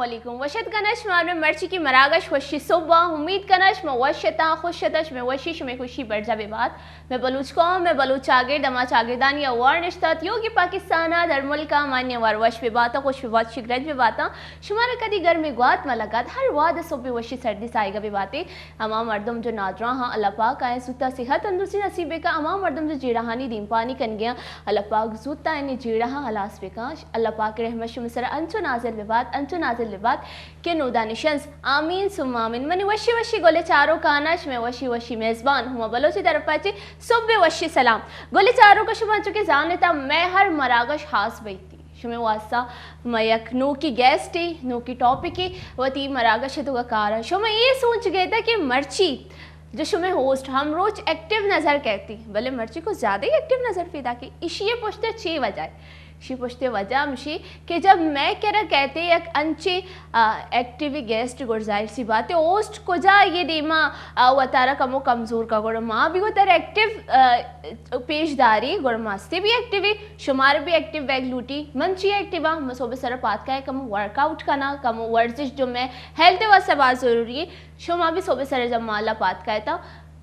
علیکم، وش اتکن اش، شمارا مئے مرچیگیں مراگش وشی صبح ءَ۔ امید کناں شما وش اتاں، خوش اتاں، شمئے وشی، شمئے خوشی برجا بہ بات۔ مئے بلوچ قوم، مئے بلوچ چاگرد، ہما چاگردانی اوار نشتات، یوگی پاکستان ءَ، در ملک ءَ، مانی اوار وش بہ باتاں، خوش بہ بات، شگرج بہ باتاں۔ شمارا کدی گرمی گوات مہ لگات، ہر وہد ءَ صبح وشی سردی ساہگ ءَ بہ باتے۔ ہما مردم جو نادراہ آں، اللہ پاک آیاں زوتا صحت تندرستی نصیب بکا۔ ہما مردم جو جیڑہانی دیمپانی کنگیاں، اللہ پاک زوتا آیانی جیڑہاں ہلاس بکا۔ اللہ پاک رحمت شمئے سرا انچو نازل ببات، انچو نازل ببات کہ نودانی شنز۔ آمین ثم آمین۔ منی وشی وشی گل چاروکانا، شمئے وشی وشی میزبان ہما بلوچی طرفا چہ صبح وشی سلام۔ گل چاروکا، شما چونکہ زانتا مئے ہر مراگش خاص بیتی۔ شمئے واسطہ ما یک نوکی گیسٹے، نوکی ٹاپکے وتی مراگش ءِ توکا کاراں۔ شما اے سوچ گئیتا کہ مرچی جو شمئے ہوسٹ ہم روچ ایکٹیو نظر کئیتی، بلے مرچی کو زیادہ ہی ایکٹیو نظر پیدا کی۔ اشی پشت چی وجہ ہے؟ اشی پشت وجہ ہمشی کہ جب مئے کرا کئیتے یک انچیں، آ، ایکٹیو گیسٹ، گڑا ظاہر سی بات ہے، ہوسٹ کجا یہ دیما، آ، وتارا کمو کمزور کا، گڑا ما بھی وتارا ایکٹیو، آ، پیش داری، گڑا ما استے بھی ایکٹیو، شمار بھی ایکٹیو بیگ لوٹی۔ من چی ایکٹیو آں؟ من صبح سر پاد کائے کمو ورک آؤٹ کنا، کمو ورزش جو مئے ہیلتھ واسطہ باز ضروری ہے۔ شما بھی صبح سر جب مالا پاد کائے تا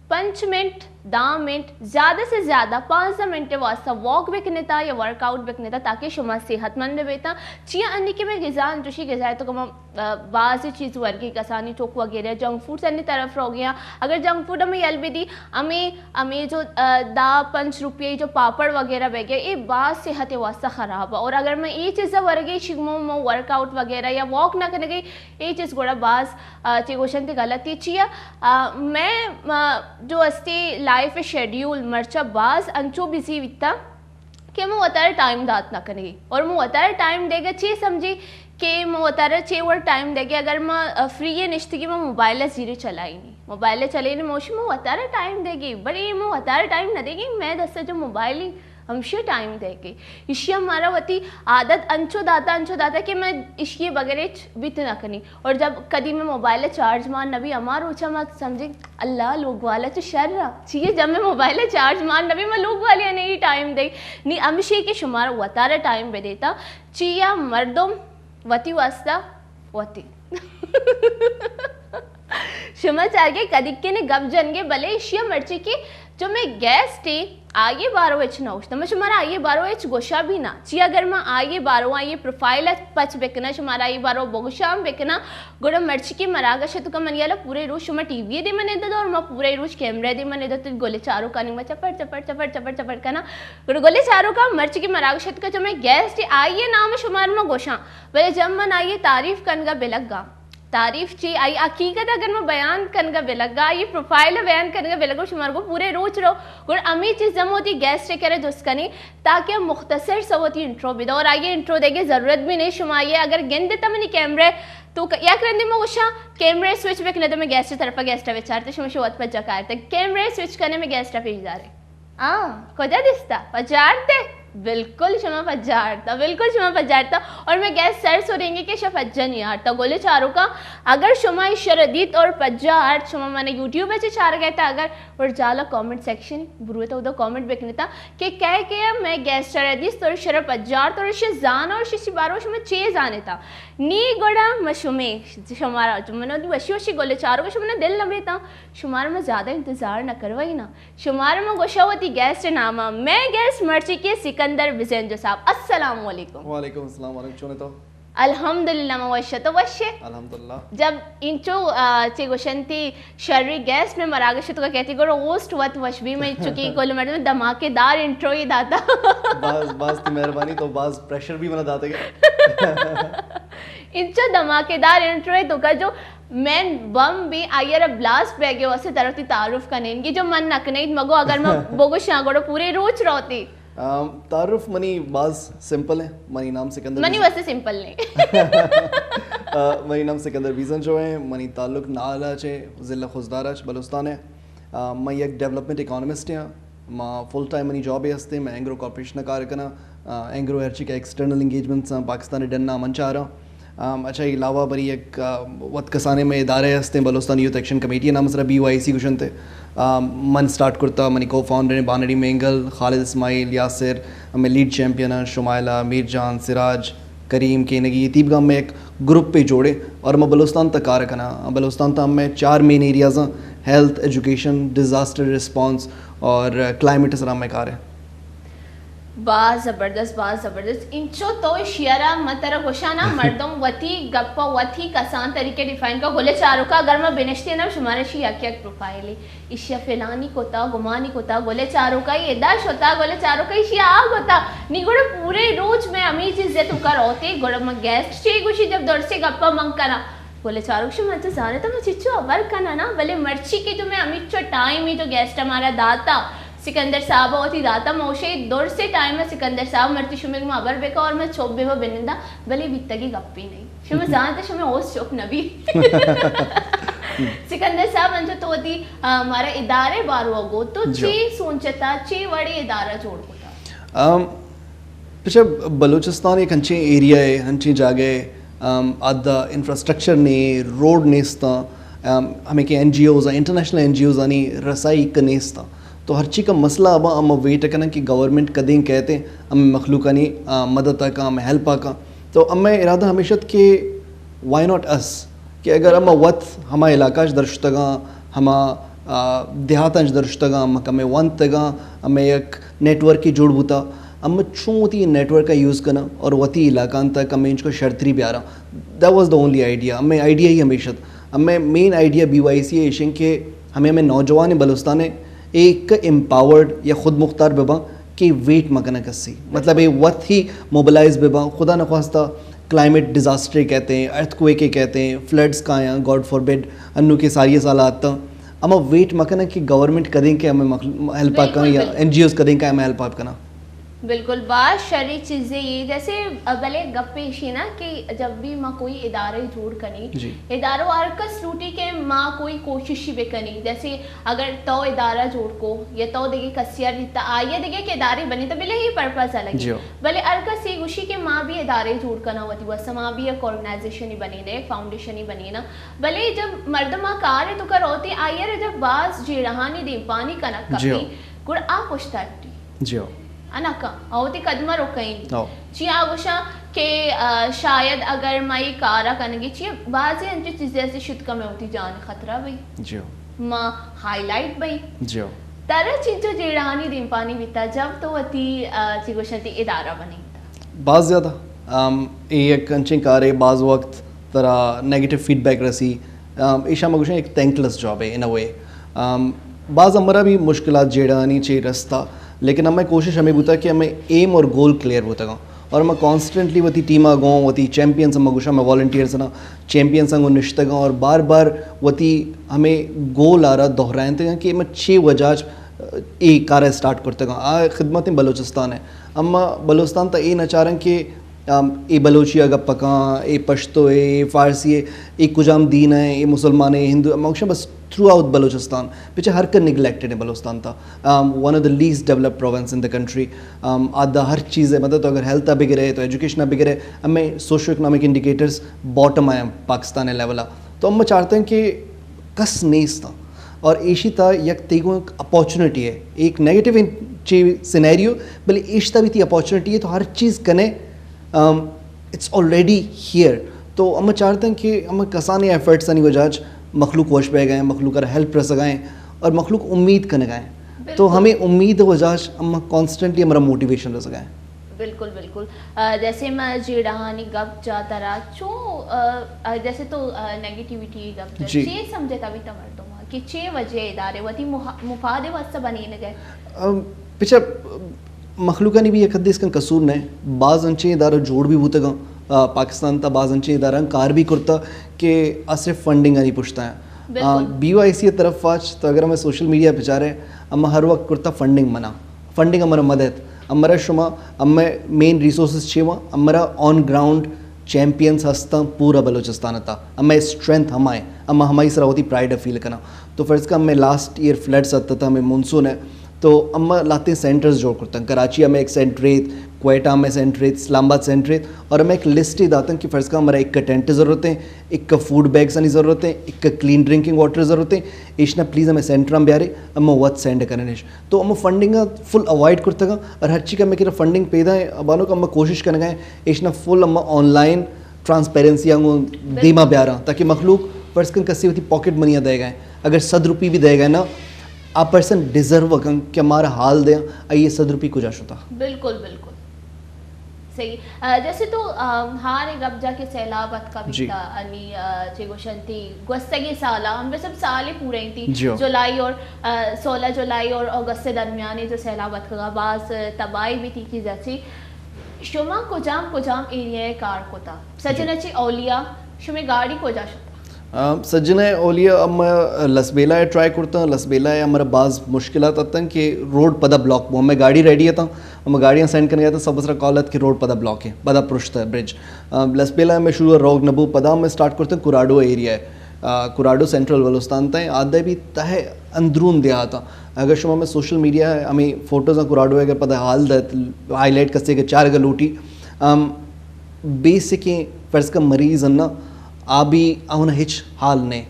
پنچ منٹ، دہ منٹ، زیادہ سے زیادہ پانزدہ منٹ واسطہ واک بکنتا یا ورک آؤٹ بکنتا، تاکہ شما صحت مند بیتا۔ چیا انی کہ مئے غذا انچوشی، غذا تو کما، آ، بعض چیز ورگی، کسانی ٹوک وغیرہ، جنک فوڈز انی طرف روگیاں۔ اگر جنک فوڈ ہمیں یل بدی، ہمیں، ہمیں جو، آ، دہ پنچ روپیہ جو پاپڑ وغیرہ بیگے، اے باز صحت واسطہ خراب ہے۔ اور اگر مئے اے چیز ورگی شگمو مو ورک آؤٹ وغیرہ یا واک نہ کنگے، اے چیز گڑا باز، آ، چی گوشنتی غلطی چیا؟ آ، مئے، آ، جو استی لائف شیڈیول مرچا باز انچو بزی بیتا کہ من وتارا ٹائم دات نہ کنگی۔ اور من وتارا ٹائم دیگا چی سمجھی کہ من وتارا چی وڑ ٹائم دیگی۔ اگر من، آ، فری نشتگی، من موبائل زیرے چلائی نی۔ موبائل چلائی نی، موشی من وتارا ٹائم دیگی۔ بلے من وتارا ٹائم نہ دیگی، مئے دستا جو موبائل ہمشی ٹائم دے کہ ایشی ءَ مارا وتی عادت انچو داتا، انچو داتا کہ من ایشی بغیر ہچ بیت نہ کنی۔ اور جب کدی مئے موبائل چارج مان نبی، ہما روچا ما سمجھی، اللہ، لوگ والا چہ شر ءَ۔ چیے جب مئے موبائل چارج مان نبی، ما لوگ والی نے ہی ٹائم دے۔ نی ہمشی کہ شمارا وتارا ٹائم بدیتا، چیا مردم وتی واسطہ وتی۔ شما چارگے کدیکے نے گپ جنگے، بلے ایشی ءَ مرچی کہ جو مئے گیسٹ ایں، آئی بارو ہچ نہ اوشتا۔ من شمارا آئی بارو ہچ گوشا بھی نہ۔ چی اگر من آئی بارو، آئی پروفائل پچ بکنا، شمارا آئی بارو بگوشام بکنا، گڑا مرچی کہ مراگش تو کا من یلا پورے روز شما ٹی وی دے من ادا اور ما پورے روز کیمرے دے من ادا تو گلے چارو کانی ما چپڑ چپڑ چپڑ چپڑ چپڑ کنا۔ گڑا گلے چارو کا مرچی کہ مراگش تو کا جو مئے گیسٹ ایں، آئی نام شمار ما گوشاں۔ بلے جب من آئی تعریف کنگا بلگا، تعریف چی، آئی حقیقت اگر من بیان کنگا بلگا، آئی پروفائل بیان کنگا بلگا، شمار گو پورے روچ رو۔ گڑا ہمے چیز ہم وتی گیسٹ کرا جست کنی، تاکہ مختصر سا وتی انٹرو بدا۔ اور آئی انٹرو دیگے ضرورت بھی نہیں، شما آئی اگر گندے تا منی کیمرے تو ک-، یک رندی ما گوشاں کیمرے سوئچ بکنے تو میں گیسٹ طرفا گیسٹ بچارتے، شما شو وت پجا کارتے۔ کیمرے سوئچ کنے میں گیسٹ پیش دارے۔ آ، کجا دیستا؟ پجارتے؟ بالکل شما پجارتا، بالکل شما پجارتا۔ اور میں گیس سر سورینگی کہ شا پجا نہیں آرتا۔ گلے چاروکا، اگر شما اشرا دیت اور پجا آرت، شما مانا یوٹیوب چے چار گئے تا، اگر اور جالا کمنٹ سیکشن بروے تو ادو کمنٹ بکنتا کہ کہے کہ میں گیس سر دیست اور اشرا پجارت اور اشی زان اور اشی بارو شما چے زانتا؟ نی گڑا ما شمے، شمارا، منو وشی وشی گلے چاروکا، شما دل نہ بیتا، شمارا ما زیادہ انتظار نہ کروائی نا۔ شمارا من گوشاں وتی گیسٹ ناما۔ مئے گیسٹ مرچی کے سکندر بزنجو صاحب۔ السلام علیکم۔ وعلیکم السلام، وعلیکم، چون تو؟ الحمدللہ، من وش، تو وش ئے؟ الحمدللہ۔ جب انچو، آ، چے گوشنتی شری گیسٹ میں مراگش تو کا کہتی گڑا ہوسٹ وت وش بھی، میں چکی کل مردم دھماکے دار انٹرو ہی داتا۔ باز، باز تی مہربانی، تو باز پریشر بھی منا داتے گا۔ انچو دھماکے دار انٹرو ہے تو کا جو مین بم بھی آئیے را بلاسٹ بیگے واسطے طرف تی تعارف کنین گی جو من نکنیت مگو اگر من بگوشاں گڑا پورے روچ روتی۔ آم، تعارف منی باز سمپل ہے، منی نام سکندر منی بزن-، واسطے سمپل نہیں۔ آ، منی نام سکندر بیزن جو ہے، منی تعلق نالا چے، ضلع خضدار چ، بلوچستان ہے۔ آ، من یک ڈیولپمنٹ اکانومسٹ ہاں۔ ما فل ٹائم منی جاب ہستے، میں اینگرو کارپوریشن کار کناں۔ آ، اینگرو ہرچی کہ ایکسٹرنل انگیجمنٹس ہیں، پاکستان ڈن نام من چاراں۔ آم، اچھا، علاوہ بری یک، آ، وت کسانے میں ادارے ہستیں، بلوچستان یوتھ ایکشن کمیٹی نام سرا بی وائی سی گشنتے۔ آم، من سٹارٹ کرتا، منی کو فاؤنڈر ہیں بانڑی مینگل، خالد اسماعیل، یاسر، ہمیں لیڈ چیمپئن ہیں، شمائلہ، میر جان، سراج، کریم کینگی، اے تیبگا ہمیں ایک گروپ پہ جوڑے اور ہم بلوچستان تا کار کنا۔ بلوچستان تا ہمیں چار مین ایریاز ہیں: ہیلتھ، ایجوکیشن، ڈیزاسٹر ریسپانس اور کلائمیٹ سرا ہمیں کار ہے۔ باز زبردست، باز زبردست۔ انچو تو شیئرا من ترا گوشانا، مردم وتی گپا وتی کسان طریقے ڈیفائن کا۔ گلے چاروکا، اگر ما بنشتے نا، شمارا شی یک یک پروفائل ہے۔ ایشی ء فلانی کتا، گمانی کتا، گلے چاروکائی ادا شتا، گلے چاروکائی ایشی ء آ کتا۔ نی گڑا پورے روچ میں ہمے چیز ء توکا روتے، گڑا من گیسٹ چے گوشی جب درسے گپا من کنا۔ گلے چاروک شما تو زانتا من چچو ہبر کنا نا، بلے مرچی کہ تو میں ہمیچو ٹائم ہی تو گیسٹ ہمارا داتا۔ سکندر صاحب وتی داتا، موشے درسے ٹائم ء سکندر صاحب مرچی شمے گما ہبر بکا اور میں چپ بے بنندا، بلے بیتگی گپی نہیں۔ شما زانت شما ہوسٹ چپ نبی۔ سکندر صاحب، انچو تو وتی، آ، مارا ادارے باروا گو، تو جو۔ چی سوچتا، چی وڑی ادارہ جوڑ کتا؟ آم، پچھے بلوچستان ایک ہنچیں ایریا ہے، ہنچیں جاگہ ہے، آم، آدا انفراسٹرکچر نے، روڈ نیستا، آم، ہمیں کہ N G Os, international N G Os آنی رسائی کا نیستا۔ تو ہرچی کا مسئلہ ابا ہم ویٹ کنن کہ گورنمنٹ کدیں کہتے ہم مخلوقانی، آ، مدد کا، ہم ہیلپ کا۔ تو ہمیں ارادہ ہمیشہ کہ وائی ناٹ اس، کہ اگر ہم وت ہما علاقہ اچ درشتگاں، ہما، آ، دیہات اچ درشتگاں، ہم کمے ونتگاں، ہمیں یک نیٹ ورک جوڑ بوتا، ہم چون وتی نیٹ ورک یوز کنا اور وتی علاقان تک ہمیں انچ کو شرتری بیارا۔ That was the only idea. ہمیں آئیڈیا ہی ہمیشہ، ہمیں مین آئیڈیا بی وائی سی ایشن کہ ہمیں، ہمیں نوجوان بلوچستان ہے، ایک امپاورڈ یا خود مختار بباں کہ ویٹ مکنہ کسی۔ مطلب، اے وت ہی موبلائز بباں۔ خدا نخواستہ کلائمیٹ ڈیزاسٹر کہتے ہیں، ارتھ کویک کہتے ہیں، فلڈز کا آیاں، گاڈ فاربڈ، انو کے ساری سال آتا۔ اما ویٹ مکنہ کہ گورنمنٹ کدیں کہ ہمیں مخل-، ہیلپ بالکل، کن یا بالکل۔ این جی اوز کدیں کہ ہمیں ہیلپ کنا۔ بالکل، باز شری چیزیں یہ، جیسے، بلے گپ ایشی نا کہ جب بھی ما کوئی ادارے جوڑ کنی، جی۔ ادارو ہر کس لوٹی کہ ما کوئی کوشش ہی بکنی۔ جیسے اگر تو ادارہ جوڑ کو یا تو دگہ کسیار دیتا، آئیے دگہ کہ ادارے بنی تو بلے ہی پرپس الگ ہے۔ جی۔ بلے ہر کس یہ گوشی کہ ما بھی ادارے جوڑ کنا وتی واسطہ، ما بھی ایک آرگنائزیشن ہی بنینے، ایک فاؤنڈیشن ہی بنینا۔ بلے جب مردم آ کار ہے تو کر ہوتی، آئیے جب باز جیڑہانی دیمپانی کنک جی۔ کپی، گڑ آ پشت اٹی۔ جی۔ انا کن، او تی قدم رو کئیں۔ او۔ چیا گوشاں کہ، آ، شاید اگر ما یہ کارا کنگی چیا، بعضی انچو چیزیں ایسے شد کم ہوتی جان خطرہ بھئی۔ جی۔ ما ہائی لائٹ بھئی۔ جی۔ ترا چنچو جیڑہانی دیمپانی بیتا جب تو وتی، آ، چی گوشاں تی ادارہ بنیتا؟ باز زیادہ۔ ام، اے یک انچیں کارے، باز وقت ترا نیگیٹو فیڈ بیک رسی۔ ام، ایشاں ما گوشاں ایک تھینکلیس جاب ہے، ان اے وے۔ ام، باز ہمرا بھی مشکلات جیڑہانی چے رستا، لیکن ہمیں کوشش ہمیں بوتا کہ ہمیں ایم اور گول کلیئر بوتگاں۔ اور ہم کانسٹنٹلی وتی ٹیم آ گوں، وتی چیمپئنز ہم گوشاں، ہمیں والنٹیئرز نا چیمپئنز آ گوں نشتگاں اور بار بار وتی ہمیں گول آرا دہرائینتگاں کہ ہمیں چے وجہ اچ اے کار اسٹارٹ کرتگاں۔ آ خدمت بلوچستان ہے۔ اما بلوچستان تا اے نہ چارن کہ، ام، اے بلوچی آ گپ کاں، اے پشتو ہے، اے فارسی ہے، اے کجام دین ہے، اے مسلمان ہے، ہندو ہے، ہم گوشاں بس تھرو آؤٹ بلوچستان، پچھے ہر کر نیگلیکٹڈ ہے بلوچستان تا۔ ام، one of the least developed province in the country. ام، آدا ہر چیز ہے، مطلب تو اگر ہیلتھ آ بگرے، تو ایجوکیشن آ بگرے، ہمیں سوشو اکنامک انڈیکیٹرز باٹم آئیں پاکستان لیول آ۔ تو ہم چاہتے ہیں کہ کس نیست آں۔ اور ایشی تا یک تیگوں ایک اپورچونٹی ہے، ایک نیگیٹو چی سینیریو، بلے ایشی تا بھی تی اپورچونٹی ہے، تو ہر چیز کنے، ام، اٹس آلریڈی ہیئر۔ تو ہم چاہتے ہیں کہ ہم کسانی ایفرٹس آنی وجہ اچ مخلوق وش بہ گئے، مخلوق کا ہیلپ رس گئے اور مخلوق امید کنے گئے۔ تو بالکل۔ ہمیں امید وجہ اچ ہم کانسٹنٹلی ہمارا موٹیویشن رس گئے۔ بالکل، بالکل۔ آ، جیسے ما جیڑہانی گپ جا ترا، چو، آ، آ، جیسے تو، آ، نیگیٹیویٹی گپ جا، جی۔ چے سمجھتا بھی تا مردم کہ چے وجہ ادارے وتی مح-، مفاد واسطہ بنینگے؟ ام، پچھا مخلوقانی بھی یک حدیث کن قصور نے، باز انچیں ادارہ جوڑ بھی بوتگاں، آ، پاکستان تا باز انچیں ادارہ کار بھی کرتا کہ آ صرف فنڈنگ آنی پشتا ہیں۔ بالکل۔ آ، بی وائی سی طرف آچ تو اگر ہمیں سوشل میڈیا پہ چارے، ہم ہر وقت کرتا فنڈنگ منا۔ فنڈنگ ہمارا مدد، ہمارا شما، ہمیں مین ریسورسز چے ہوا، ہمارا آن گراؤنڈ چیمپئنز ہستاں پورا بلوچستان تا، ہمیں اسٹرینتھ ہمائیں، ہم ہمائی سرا ہوتی پرائیڈ فیل کنا۔ تو فرض کا ہمیں لاسٹ ایئر فلڈز آتا تھا، ہمیں مونسون ہے، تو اما لہتیں سینٹرز جوڑ کرتن، کراچی ہمیں ایک سینٹر ایت، کوئٹہ ہمیں سینٹر ایت، اسلام آباد سینٹر ایت، اور ہمیں ایک لسٹ ہی داتن کہ فرض کن ہمارا ایک ٹینٹ ضرورت ہے، ایک فوڈ بیگزانی ضرورت ہے، ایک کلین ڈرنکنگ واٹر ضرورت ہے، ایشنا پلیز ہمیں سینٹر ہم بیارے، اما وت سینڈ کرنش۔ تو ہم فنڈنگ فل اوائڈ کرتگا، اور ہر چی کہ ہمیں کرا فنڈنگ پیدا ہے، بانک ہم کوشش کرنگا ہے، ایشنا فل ہم آن لائن ٹرانسپیرنسی آنگو دیما بیاراں، تاکہ مخلوق فرض کن کسی وتی پاکٹ منی دے گئے، اگر صد روپی بھی دے گئے نا، آ پرسن ڈیزرو کن کہ مارا حال دے، آئیے صد روپی کجا شتا۔ بالکل، بالکل۔ صحیح۔ آ، جیسے تو، آ، ہار گپ جا کہ سیلاب اتکا بیتا، انی، آ، چے گوشنتی گوستگیں سالا، ہم بس سب سالے پورا انتی، جلائی اور، آ، سولہ جولائی اور اگست درمیان جو سیلاب اتکا باز تباہی بیتی کی جیسی۔ شما کجام کجام ایریا کار کتا؟ سجن چی اولیا، شما گاڑی کجا شتا؟ سجن اولیا ہم لسبیلا ٹرائی کرتا۔ لسبیلا ہمارا باز مشکلات اتن کہ روڈ پدا بلاک بو، ہمیں گاڑی ریڈی اتاں، ہم گاڑیاں سینڈ کرنے گئے تو سب سرا کال ات کہ روڈ پدا بلاک ہے، پدا پرشت ہے برج۔ لسبیلا ہمیں شروع روگ نبو، پدا ہمیں سٹارٹ کرتے کوراڈو ایریا ہے، کوراڈو سینٹرل بلوچستان تا، آدھے بھی تہ اندرون دیہات۔ اگر شما ہمیں سوشل میڈیا ہمیں فوٹوز کوراڈو اگر پدا حال دت، ہائی لائٹ کسے کہ چار گا لوٹی، بیسکیں فرض کا مریض انت، آ بھی آہن ہچ حال نے۔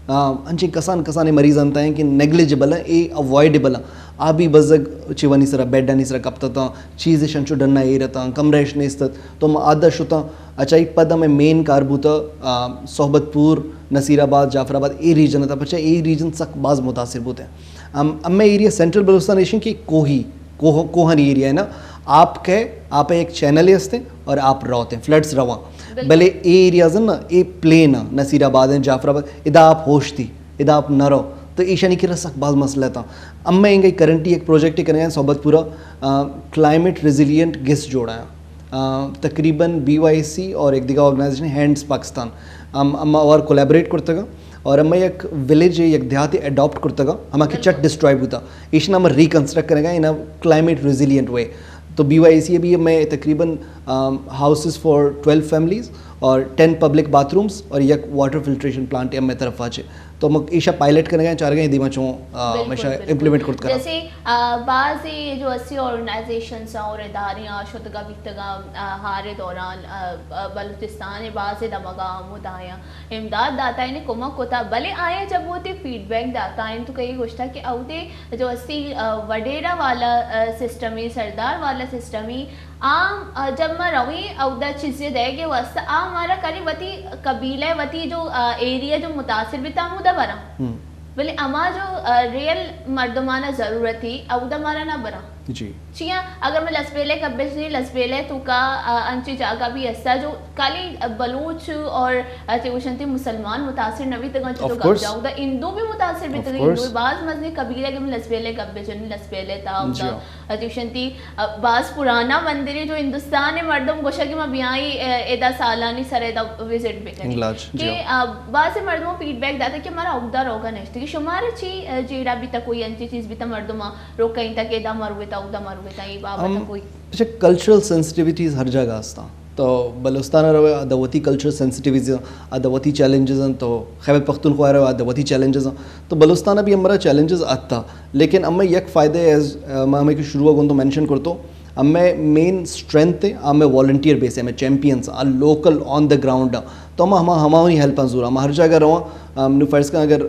انچیں کسان کسانیں مریض انت کہ نیگلیجبل ہیں، اے اوائڈیبل ہیں۔ آ بھی بزگ چیوانی سرا، بیڈانی سرا کپتتاں، چیز شنچو ڈنا ایرتاں، کمرہ اش نیستت۔ تو ما آدھا شتاں، اچھا، ای پد ہمیں مین کار بوتا، صحبت پور، نصیر آباد، جعفر آباد، اے ریجن تا، پچھا اے ریجن سک باز متاثر بوتے ہیں۔ ہم، ہمیں ایریا سینٹرل بلوچستان ایشن کی کوہی، کوہ، کوہانی ایریا ہے نا، آپ کے، آپ ایک چینل ہستے اور آپ روتے ہیں، فلڈز رواں۔ بلے اے ایریاز ہیں نا، اے پلین ہیں، نصیر آباد ہیں، جعفر آباد، ادا آپ ہوش تھی، ادا آپ نہ رو، تو ایشانی کی رسک باز مسئلہ تھا۔ ہمیں انگئی کرنٹلی ایک پروجیکٹ کرنے ہیں صحبت پورا، کلائمیٹ ریزیلینٹ گس جوڑا ہے۔ تقریباً بی وائی سی اور ایک دیگہ آرگنائزیشن ہینڈز پاکستان، ہم، ہم اور کولیبریٹ کرتگا اور ہم یک ولیج، یک دیہاتی اڈاپٹ کرتگا، ہما کہ چٹ ڈسٹرائے بوتا، ایشنا ہم ریکنسٹرکٹ کرگا ان کلائمیٹ ریزیلینٹ وے۔ تو بی وائی سی ابھی میں تقریباً ہاؤسز فار ٹویلو فیملیز اور ٹین پبلک باتھ رومز اور یک واٹر فلٹریشن پلانٹ ہمیں طرف آچے۔ تو ہم ایشا پائلٹ کرگا، چارگا دیما چوں ہمیشہ امپلیمنٹ کرت کرا۔ جیسے بعض جو اسی آرگنائزیشنز اور ادارے شتگا بیتگا ہارے دوران بلوچستان بعض دمگا مدایا امداد داتا، یعنی کمک کتا، بلے آیا جب وہ تے فیڈ بیک داتا ہیں تو کئی گوشتا کہ اودے جو اسی وڈیرا والا سسٹم ہے، سردار والا سسٹم ہے، آ جب ما رویں اودا چیزے دے گے واسطہ آ ہمارا کلی وتی قبیلہ وتی جو ایریا جو متاثر بیتا ہمودا برا، بلے اما جو ریئل مردمانا ضرورت ہے اودا مارا نہ برا۔ جی۔ چیاں اگر میں لسبیلے گپ بجنی، لسبیلے تو کا انچی جاگہ بھی ایسا جو کالی بلوچ اور چوشنتی مسلمان متاثر نہ بیتگاں، چی تو گپ جاؤ دا ہندو بھی متاثر بیتگاں، ہندو باز مزنی قبیلے کہ میں لسبیلے گپ بجنی، لسبیلے تا اودا چوشنتی باز پرانا مندری جو ہندوستان مردم گوشا کہ ما بیائی ادا سالانی سر ادا وزٹ بکنی کہ باز مردم فیڈ بیک داتا کہ مارا اودا روگا نشتے کہ شمارا چی جیڑا بیتا، کوئی انچی چیز بیتا، مردم روکا انتا کہ ادا مرویتا اودا مرویتا، یہ بابت کوئی؟ اچھا، کلچرل سینسٹیویٹیز ہر جگہ ہستا۔ تو بلوچستان روے، ادا وتی کلچرل سینسٹیویٹیز، ادا وتی چیلنجز ہیں۔ تو خیبر پختونخوا روے، ادا وتی چیلنجز ہیں۔ تو بلوچستان بھی ہمارا چیلنجز آتا، لیکن ہمیں یک فائدہ ہے، میں ہمیں کہ شروع گون تو مینشن کرتو، ہمیں مین اسٹرینتھ ہے، ہمیں والنٹیئر بیس ہے، ہمیں چیمپئنز، آ لوکل آن دا گراؤنڈ۔ تو ہم ہما ہماؤنی ہیلپ زورا، ہم ہر جگہ رواں۔ نو فرض کن اگر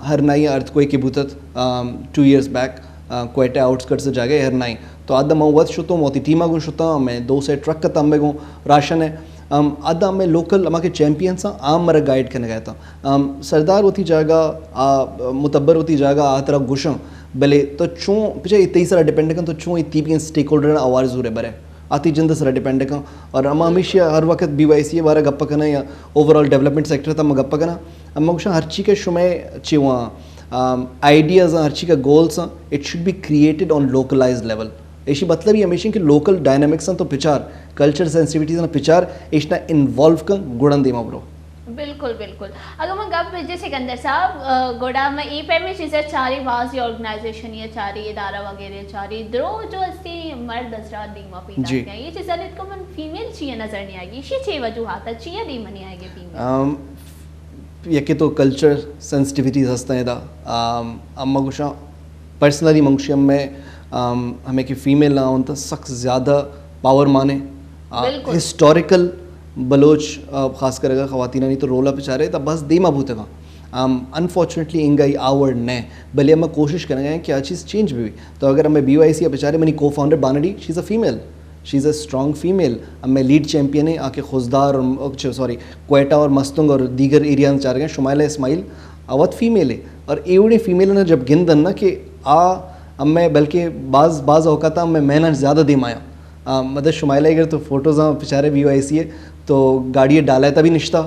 ہر نائی ارتھ کوئیک بوتت two years back, Quetta out skirts جاگہ ہر نائی، تو ادا من وت شتوں، وتی ٹیما گوں شتاں، میں دو سے ٹرک کتا ہمیں گوں راشن ہے۔ ادا ہمیں لوکل ہما کہ چیمپئنز آں، آ مرا گائیڈ کنگا اتاں۔ سردار وتی جاگہ، متبر وتی جاگہ، آ ترا گوشاں، بلے تو چون پچھے تئی سرا ڈیپینڈ کن، تو چون تی بھی اسٹیک ہولڈر آوار زورے برے۔ آ تئی جند سرا ڈیپینڈ کن۔ اور ہما ہمیشہ ہر وقت بی وائی سی بارا گپ کناں یا اوور آل ڈیولپمنٹ سیکٹر تا ہم گپ کناں، ہم گوشاں ہرچی کہ شمئے چی وہاں آئیڈیاز ہیں، ہرچی کہ گولز ہیں، it should be created on localized level۔ ایشی مطلب یہ ہمیشہ کہ لوکل ڈائنامکس ہیں تو پچار، کلچر سینسٹیویٹیز ہیں پچار، ایشنا انوالو کن گڑن دیما برو۔ بالکل، بالکل۔ اگر من گپ بجے سکندر صاحب، گڑا میں ای پیمے چیزیں چاری، بعضی آرگنائزیشن یا چاری، ادارہ وغیرہ چاری، درو جو استی مرد حضرات دیما پیدا ہیں، یہ چیزیں نیت کو من فیمیل چیئے نظر نہیں آئے گی، اسی چی وجوہات ہے، چیئے دیما نہیں آئے گی فیمیل؟ یکے تو کلچر سینسٹیویٹیز ہستیں ادا۔ اما گوشاں پرسنلی من گوشاں میں ہمیں کہ فیمیل آنت سک زیادہ پاور مانے. بالکل. ہسٹوریکل بلوچ، آ، خاص کر اگر خواتینانی تو رول پچارے تو بس دیما بوتگاں. انفارچونیٹلی انگا ای آور نہ، بلے ہم کوشش کرنا ہے کہ آ چیز چینج بھی. تو اگر ہمیں بی وائی سی پچارے، منی کو فاؤنڈر بانڑی، she is a female, she is a strong female. ہمیں لیڈ چیمپئن ہے آ کہ خضدار اور، سوری، کوئٹہ اور مستونگ اور دیگر ایریاز چار گئے، شمائلہ اسماعیل، آ وت فیمیل ہے. اور اے وڑیں فیمیل نا جب گندن نا کہ آ ہمیں بلکہ بعض، بعض اوقات ہمیں مین زیادہ دیم آیا. آ، مطلب شمائلہ اگر تو فوٹوز ہاں پچارے بی وائی سی ہے تو گاڑی ڈالا تا بھی نشتا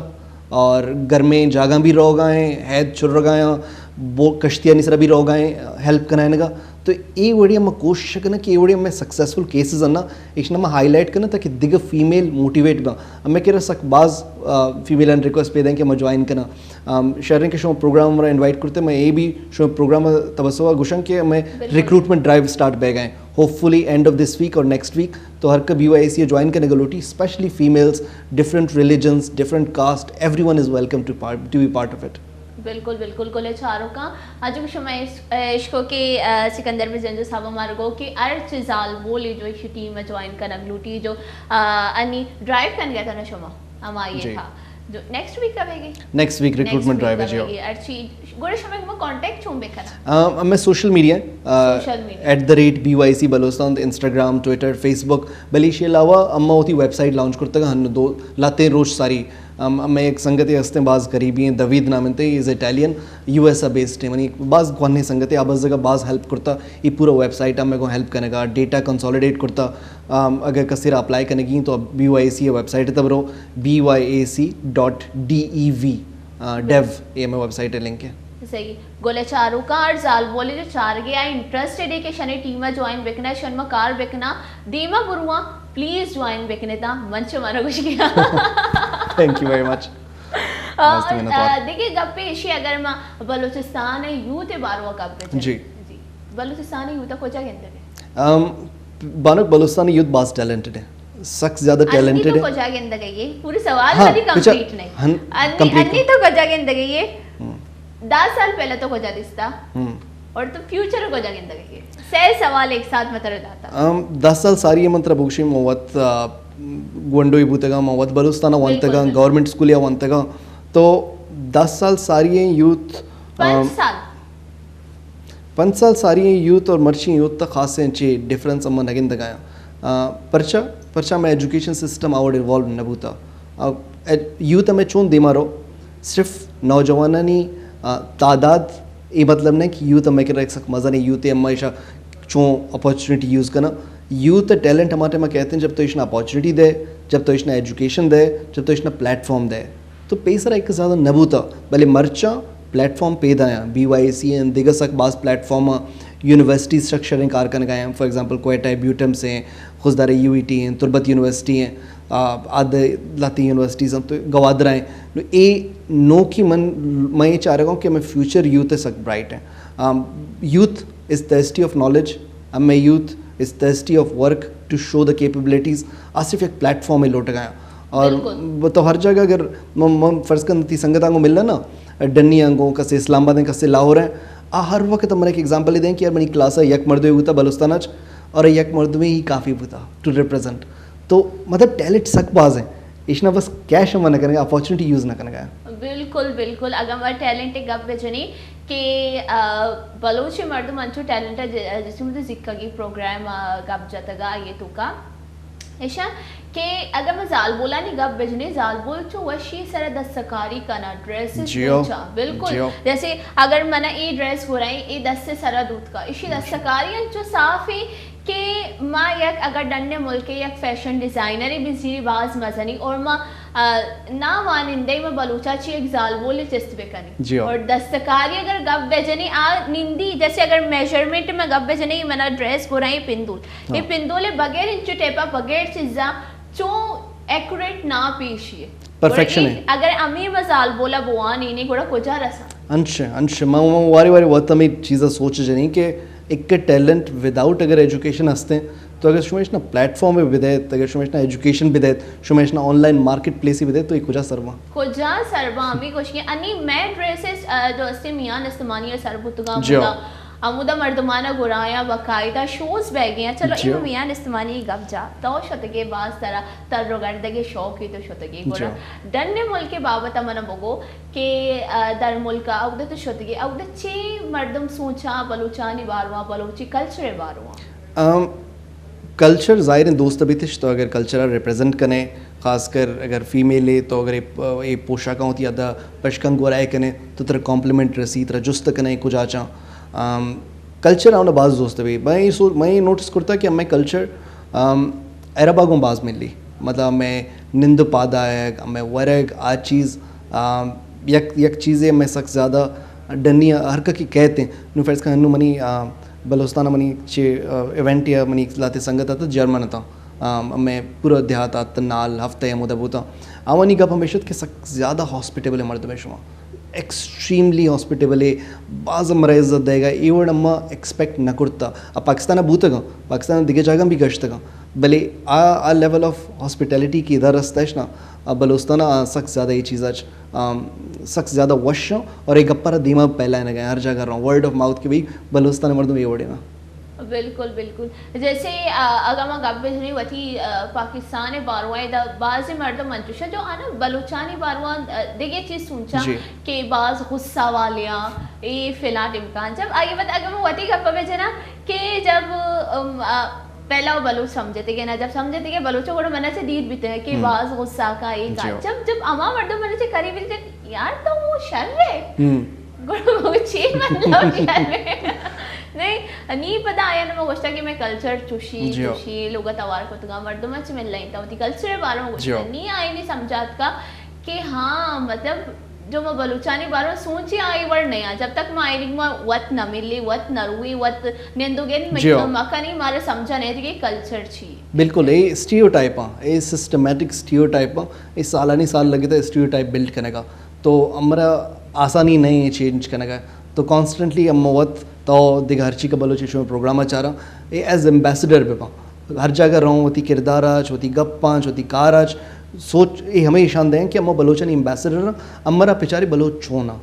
اور گرمیں جاگاں بھی روگا ہیں، حید چھر رگا ہیں، بو کشتیانی سرا بھی روگا ہیں، ہیلپ کنائنگا. تو اے وڑی ہم کوشش کرنا کہ اے وڑی ہمیں سکسیسفل کیسز انا، ایشنا ہم ہائی لائٹ کرنا تاکہ دگہ فیمیل موٹیویٹ باں. ہمیں کہ سک باز، آ، فیمیل ان ریکویسٹ پیدا ہیں کہ ہم جوائن کرنا. آم، شریں کہ شما پروگرام ہمارا انوائٹ کرتے، میں اے بھی شما پروگرام تبسوا گوشن کہ ہمیں بالکل. ریکروٹمنٹ ڈرائیو سٹارٹ بہ گئے، ہوپ فلی اینڈ آف دس ویک اور نیکسٹ ویک. تو ہر کا بی وائی سی جوائن کرنے کا لوٹی، specially families, different religions, different caste, everyone is welcome to part, to be part of it. بالکل، بالکل، گل چاروکاں. آ جو شما اش-، اشکو کہ، آ، سکندر بزنجو صاحب ہمارا گو کہ ہر چیز زالبول جو ایشی ٹیم جوائن کنگ لوٹی جو، آ، انی ڈرائیو کن گیا تھا نا شما، ہمائی جی. تھا. جو نیکسٹ ویک آوے گی؟ نیکسٹ ویک ریکروٹمنٹ ڈرائیو ہے جی. ہر چیز گوڑے شما کو کانٹیکٹ چون بکنا؟ آ، ہمیں سوشل میڈیا، آ، social media. At the rate B Y C Balochistan, Instagram, Twitter, Facebook, بلے ایشی علاوہ ہم وتی ویب سائٹ لانچ کرتگ ہن دو لاتیں روچ ساری. ہم، ہمیں ایک سنگتے ہستیں باز قریبی ہیں، دوید نام انت، he is Italian, U S A based ہیں. منی باز کوہنیں سنگتے، آ بس جگہ باز ہیلپ کرتا، یہ پورا ویب سائٹ ہمیں کو ہیلپ کرنے کا، ڈیٹا کنسولیڈیٹ کرتا. آم، اگر کسی را اپلائی کرنے کی تو B Y C website تب رو، B Y A C dot D E V, آ، ڈیو، یہ ہمیں ویب سائٹ لنک ہے. صحیح. گل چاروکاں ہر زالبولے جو چارگے آ انٹرسٹڈ ہے کہ شنے ٹیم جوائن بکنا، شن ما کار بکنا، دیما برواں، پلیز جوائن بکنے تا، من چہ مارا گوش گیا. Thank you very much. اور، مست منت وار. آ، دیکھیں گپے ایشی اگر ما بلوچستان یوتھ باروا گپ بجن. جی. جی. بلوچستان یوتھ کجا گندے؟ ام، بانک بلوچستان یوتھ باز ٹیلنٹڈ ہے، سک زیادہ انی ٹیلنٹڈ تو ہے. کجا گندگ ہے یہ؟ پوری سوال ہاں، ہماری پچھا-، کمپلیٹ نہیں. ہن-، انی، کمپلیٹ انی کرو. تو کجا گندگ ہے یہ؟ ہم. دس سال پہلے تو کجا دستا؟ ہم. اور تو فیوچر کجا گندگ ہے یہ؟ سے سوال ایک ساتھ متر داتا. ام، دس سال ساری من ترا بگشی موت، آ، گونڈوی بوتگا، موت بلوچستان بالکل، ونتگا، بالکل. گورنمنٹ اسکول یا ونتگا. تو دس سال ساری یوتھ، پنچ آ، سال. پنچ سال ساری یوتھ اور مرچی یوتھ تا خاصیں چی ڈفرنس ہم نہ گندگایاں. آ، پرچا، پرچا میں ایجوکیشن سسٹم آوڑ انوالو نہ بوتا. آ، یوتھ ہمیں چون دیما رو، صرف نوجوانانی، آ، تعداد، اے مطلب نہیں کہ یوتھ ہمیں کرا ایک سک مزن یوتھ ہے، ہمیں ایشا چون اپورچونیٹی یوز کنا. یوتھ ٹیلنٹ ہمارے ٹائم کہتے ہیں، جب تو ایشنا اپورچونیٹی دے، جب تو ایشنا ایجوکیشن دے، جب تو ایشنا پلیٹ فارم دے. تو پیسر ایک زیادہ نہ بوتا، بلے مرچاں پلیٹ فارم پیدا ہیں، بی وائی سی ہیں، دیگر سک باز پلیٹ فارم ہیں، یونیورسٹی اسٹرکچر ہیں کار کنگا ہیں، فار ایگزامپل کوئٹہ ہے، بیوٹم سے ہیں، خضدار یو ای ٹی ہیں، تربت یونیورسٹی ہیں، آ، آدھے لاتی یونیورسٹیز ہیں، تو گوادر ہیں. نو اے نو کی من، میں یہ چاہ رہا ہوں کہ ہمیں فیوچر یوتھ ہے سک برائٹ ہیں. Um, youth is thirsty of knowledge, ہمیں youth is thirsty of work to show the capabilities. آ صرف ایک پلیٹ فارم ہے لوٹ گیا. اور بالکل. وہ تو ہر جگہ اگر م-، م-، فرض کر تی سنگتاں کو ملنا نا، ڈنی آنگو، کسے اسلام آباد ہیں، کسے لاہور ہیں، آ ہر وقت ہمارا ایک ایگزامپل دیں کہ یار منی کلاس ہے یک مردمے ہوتا بلوچستان اچ، اور یک مردمے ہی کافی ہوتا ٹو ریپرزینٹ. تو مطلب ٹیلنٹ سک باز ہیں، ایشنا بس کیش ہم نہ کرنے، اپورچونیٹی یوز نہ کرنے کا. بالکل، بالکل. اگر ہمارا ٹیلنٹ گپ بجنی کہ، آ، بلوچ مردم انچو ٹیلنٹ ہے، ج-، جس میں تو ذکر کی پروگرام، آ، گپ جتگا یہ تو کا. ایشا کہ اگر میں زالبولانی گپ بجنی، زالبول چو وشی سر دستکاری کنا، ڈریسز جیو. بوچا، بالکل. جیو. جیسے اگر منا اے ڈریس گورائیں، اے دست سر دوت کا، اشی دستکاری انچو صافی کہ ما یک اگر ڈنّ ملک یک فیشن ڈیزائنر بزیری باز مزنی اور ما، آ، نا وانندے ما بلوچا چی یک زالبول چست بکنی. جیو. اور دستکاری اگر گپ بجنی آ نندی، جیسے اگر میجرمنٹ میں گپ بجنی، منا ڈریس گورائیں پندول. ہاں. یہ پندول بغیر انچو ٹیپا بغیر چیزا چو ایکوریٹ نا پیشی. پرفیکشن اور ہے. اگر امی ما زالبولا بوان اینی گوڑا کجا رسا؟ انچ، انچ، ما، ما واری واری وقت ہمیں چیزا سوچ جنی کہ ایک ٹیلنٹ وداؤٹ اگر ایجوکیشن ہستیں، تو اگر شما اشنا پلیٹ فارم بدیت، اگر شما اشنا ایجوکیشن بدیت، شما اشنا آن لائن مارکیٹ پلیس بدیت، تو یہ کجا سرواں؟ کجا سرواں؟ ہمیں گوشی انی میں ڈریسز، آ، جو استے میان استمانی سر بوتگا جی. بوتا. ہمودا مردمانا گرایاں باقاعدہ شوز بیگے ہیں۔ چلو، جی۔ اے میان استمانی گپ جا، تو شتگے، باز ترا تر و گردگے شوقی، تو شتگے۔ جی۔ گڑا ڈن ملک بابت من بگو کہ، آ، در ملک اودا تو شتگے، اودا چے مردم سوچاں بلوچانی بارواں، بلوچی کلچر بارواں؟ ام، کلچر ظاہر ہیں دوست بیتش، تو اگر کلچر ریپریزنٹ کنے، خاص کر اگر فیمیل ہے تو اگر اے، اے پوشاکاں ہوتی ادا پشکن گورائے کنے تو ترا کمپلیمنٹ رسی، ترا جست کنے کجا چاں۔ ام، کلچر آؤنا باز دوست بی۔ میں یہ سو-، میں یہ نوٹس کرتا کہ ہمیں کلچر، ام، عربا گوں باز ملی۔ مطلب ہمیں نند پادائگ، ہمیں ورگ، آ چیز، ام، یک، یک چیزے ہمیں سک زیادہ ڈنی ہر ککی کہتے ہیں۔ نو فرض کن انو منی، ام، بلوچستان منی چے، آ، ایونٹ یا منی لاتے سنگت آتا جرمن آتا۔ آ، میں پورا دیہات آت نال ہفتہ یا مدہ بوتا۔ آوانی گپ ہمیشت کہ سک زیادہ ہاسپٹیبل مردم ہے شما۔ ایکسٹریملی ہاسپٹیبل ہے، باز مریض دیگا، ایوڑ اما ایکسپیکٹ نہ کرتا۔ اب پاکستان بوتگا، پاکستان دیگه جاگہ بھی گشتگا۔ بلے آ، آ لیول آف ہاسپٹیلٹی کی در رستش نا، آ، بلوچستان آ سک زیادہ یہ چیز آج، آم، سک زیادہ وش ہوں اور ایک گپر دیما پھیلائے نہ گئے، ہر جگہ رہوں، ورڈ آف ماؤتھ کے بھی بلوچستان مردم یہ وڑے نا۔ بالکل، بالکل۔ جیسے، آ، اگر ما گپ بجنی وتی، آ، پاکستان بارواں دا باز مردم منچوشا جو آنا بلوچانی بارواں، آ، دیگه چیز سوچا جی۔ کہ باز غصہ والیاں، اے فلاں امکان۔ جب آگے بات اگر ما وتی گپ بجنا کہ جب، ام، آ، پہلا وہ بلوچ سمجھتے گے نا، جب سمجھتے گے بلوچ گوڑا منا سے دیر بیتے ہیں کہ ہم۔ باز غصہ کا ایک جی۔ جب، جب اما مردم منا سے قریب بیتے، یار تو وہ شر ہے۔ ہم۔ گڑا وہ چی مطلب یار؟ نہیں، نی پدا آیا نہ، ما گوشتا کہ میں کلچر چوشی، جی۔ چوشی، لوگا توار کتگا، مردم چ مل لائیں تا، وتی کلچر بارے میں جی۔ گوشتا۔ نی آئی نی سمجھات کا کہ ہاں، مطلب، جو ما بلوچانی بارے میں سوچی آئی وڑ نہیں آ، جب تک ما آئی ما وت نہ ملی، وت نہ روی، وت نندو گن جی۔ مکنی، مارا سمجھا نہیں تھی کہ کلچر چی۔ بالکل، اے اسٹیریوٹائپ ہاں، اے سسٹمیٹک اسٹیریوٹائپ ہاں، اے سالانی سال لگے تھا اسٹیریوٹائپ بلڈ کرنے کا۔ تو ہمارا آسانی نہیں ہے چینج کرنے کا۔ تو کانسٹنٹلی ہم وت تو دیگہ ہر چی کا بلوچی شو پروگرام چاہ رہا، اے ایز ایمبیسڈر بہ پاں۔ ہر جاگہ رہوں، وتی کردار آچ، وتی گپ آچ، وتی کار آچ، سوچ اے ہمیں اشان دیں کہ ہم بلوچانی ایمبیسڈر ہاں، ہمارا پچاری بلوچ چون ہاں۔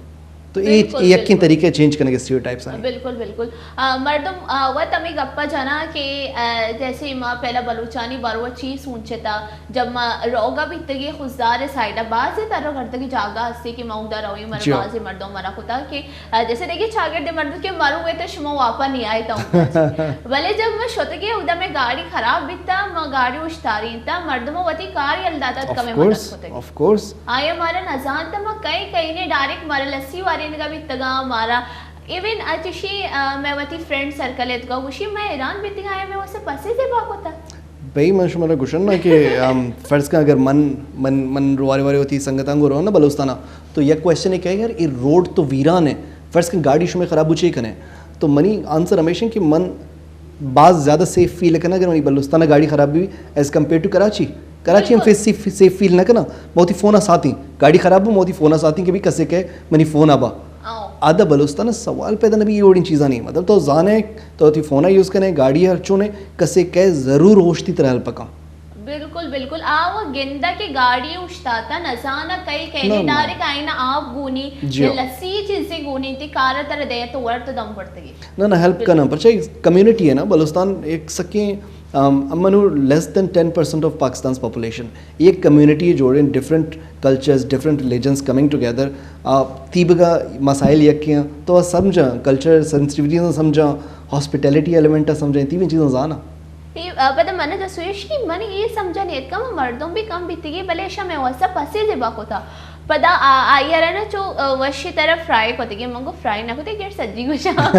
تو اے، بالکل، اے یقین بالکل۔ طریقے چینج کرنے کے اسٹیریوٹائپس ہیں۔ بالکل، بالکل۔ آ، مردم، آ، وت ہمیں گپا جنا کہ، آ، جیسے ما پہلا بلوچانی باروا چی سوچتا، جب ما روگا بیتگی خضدار سائیڈا بازی تر کرتگی جاگہ ہستی کہ ما اودا روی، مر جی۔ بازی مردم منا کتا کہ آ، جیسے دیکھیے، چاگرد مردم کہ مرو ہوئے تو شما واپا نہیں آئے تا اودا چی۔ بلے جب میں شتگی اودا میں گاڑی خراب بیتا، ما گاڑی اشتاری تا، مردم وتی کار یل داتا، آف کمے مدد کورس، کتگی۔ Of course. آیا مارا نزان تا ما کئی کئی نے ڈائریکٹ مارا لسی وارینگا بیتگا مارا۔ ایون اچشی، آ، میں وتی فرینڈ سرکل اتگا گوشی، میں حیران بیتگا، آیا میں واسے پسے زیبا کتا۔ بھئی، من شمارا گوشن نا کہ، ام، فرض کن اگر من، من، من روارے وارے وتی سنگتاں گو رہوں نا بلوچستان، تو یک کوشچن ہے کہ یار، یہ روڈ تو ویران ہے، فرض کن گاڑی شمے خراب بچے کنے، تو منی آنسر ہمیشہ کہ من باز زیادہ سیف فیل کرنا اگر منی بلوچستان گاڑی خراب بھی ایز کمپیئر ٹو کراچی۔ کراچی ہم بالکل۔ فیس سیف، سیف فیل نہ کرنا، موتی فون ساتھی، گاڑی خراب ہو، موتی فون ساتھی کہ بھی کسے کہ منی فون آبا۔ آؤ۔ آدھا بلوچستان سوال پیدا نہ بھی، یہ وڑی چیزاں نہیں، مطلب تو زانے، تو تی فون یوز کنے، گاڑی ہر چونے، کسے کہ ضرور ہوشتی طرح ہیلپ کن۔ بالکل، بالکل۔ آ وہ گندا کہ گاڑی اشتاتا، نزانا کئی کئی نہ، نے نہ۔ ڈائریکٹ آئینا آپ گونی، جی۔ یا لسی چیزیں گونی، تی کارا تر دے تو ورد دم پڑتگی۔ نہ، نہ، ہیلپ کناں، پرچہ ایک کمیونٹی ہے نا، بلوچستان ایک سکیں، ام، امنو less than ten percent of Pakistan's population. ایک کمیونٹی ہے، جوڑیں different cultures, different religions coming together, آ، تیبگا مسائل یکے ہیں، تو سمجھاں، کلچر سینسٹیویٹیز سمجھاں، ہاسپٹیلٹی ایلیمنٹ سمجھاں، تیبیں چیزاں زانا۔ تی، آ، پدا من جا سویش کہ من یہ سمجھا نیت کم مردم بھی کم بیتگی، بلے شا میں واسطہ پسے زبا کتا۔ پدا آ-، آئی ءَ را نا چو، آ، وشی طرح فرائی کتگی، من گو فرائی نہ کتگی، گڑا سجی گوشاں۔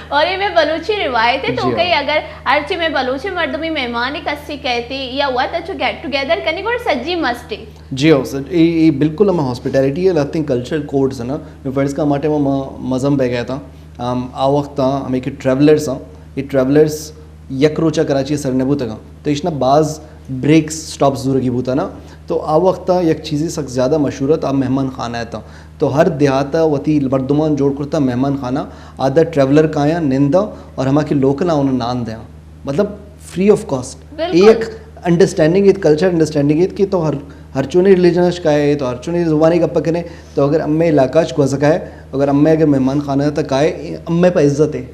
اور یہ میں بلوچی روایت ہے، تو جی ہاں۔ کئی اگر ہرچی میں بلوچی مردمی مہمانی کسی کہتی یا وت اچو گیٹ ٹوگیدر کنی، گڑا سجی مسٹی۔ جی ہاں سر، یہ، یہ بالکل ہم ہاسپٹیلٹی ہے، لاتیں کلچرل کوڈز ہے نا۔ میں فرض کا ہمارے ٹائم ہم مزم بہ گیا تھا، ہم آ وقت ہاں، ہمیں کہ ٹریولرز ہاں، یہ ٹریولرز یک روچا کراچی سر نہ بوتگاں، تو ایشنا باز بریکس، سٹاپس زورگی بوتا نا۔ تو آ وقتا یک چیزے سک زیادہ مشہور ات، آ مہمان خانہ ات۔ تو ہر دیہاتا وتی مردمان جوڑ کرتا مہمان خانہ، آدھا ٹریولر کایاں نندا اور ہما کہ لوکل آں انہاں نان دیاں، مطلب فری آف کاسٹ۔ بالکل۔ ایک انڈرسٹینڈنگ ایت، کلچر انڈرسٹینڈنگ ایت کہ تو ہر ہرچونی ریلیجن اش کائے تو ہرچونی زبانی گپ کنے، تو اگر امے علاقہ اچ گوزگائے، اگر امے اگر مہمان خانہ تک آئے، امے پہ عزت ہے۔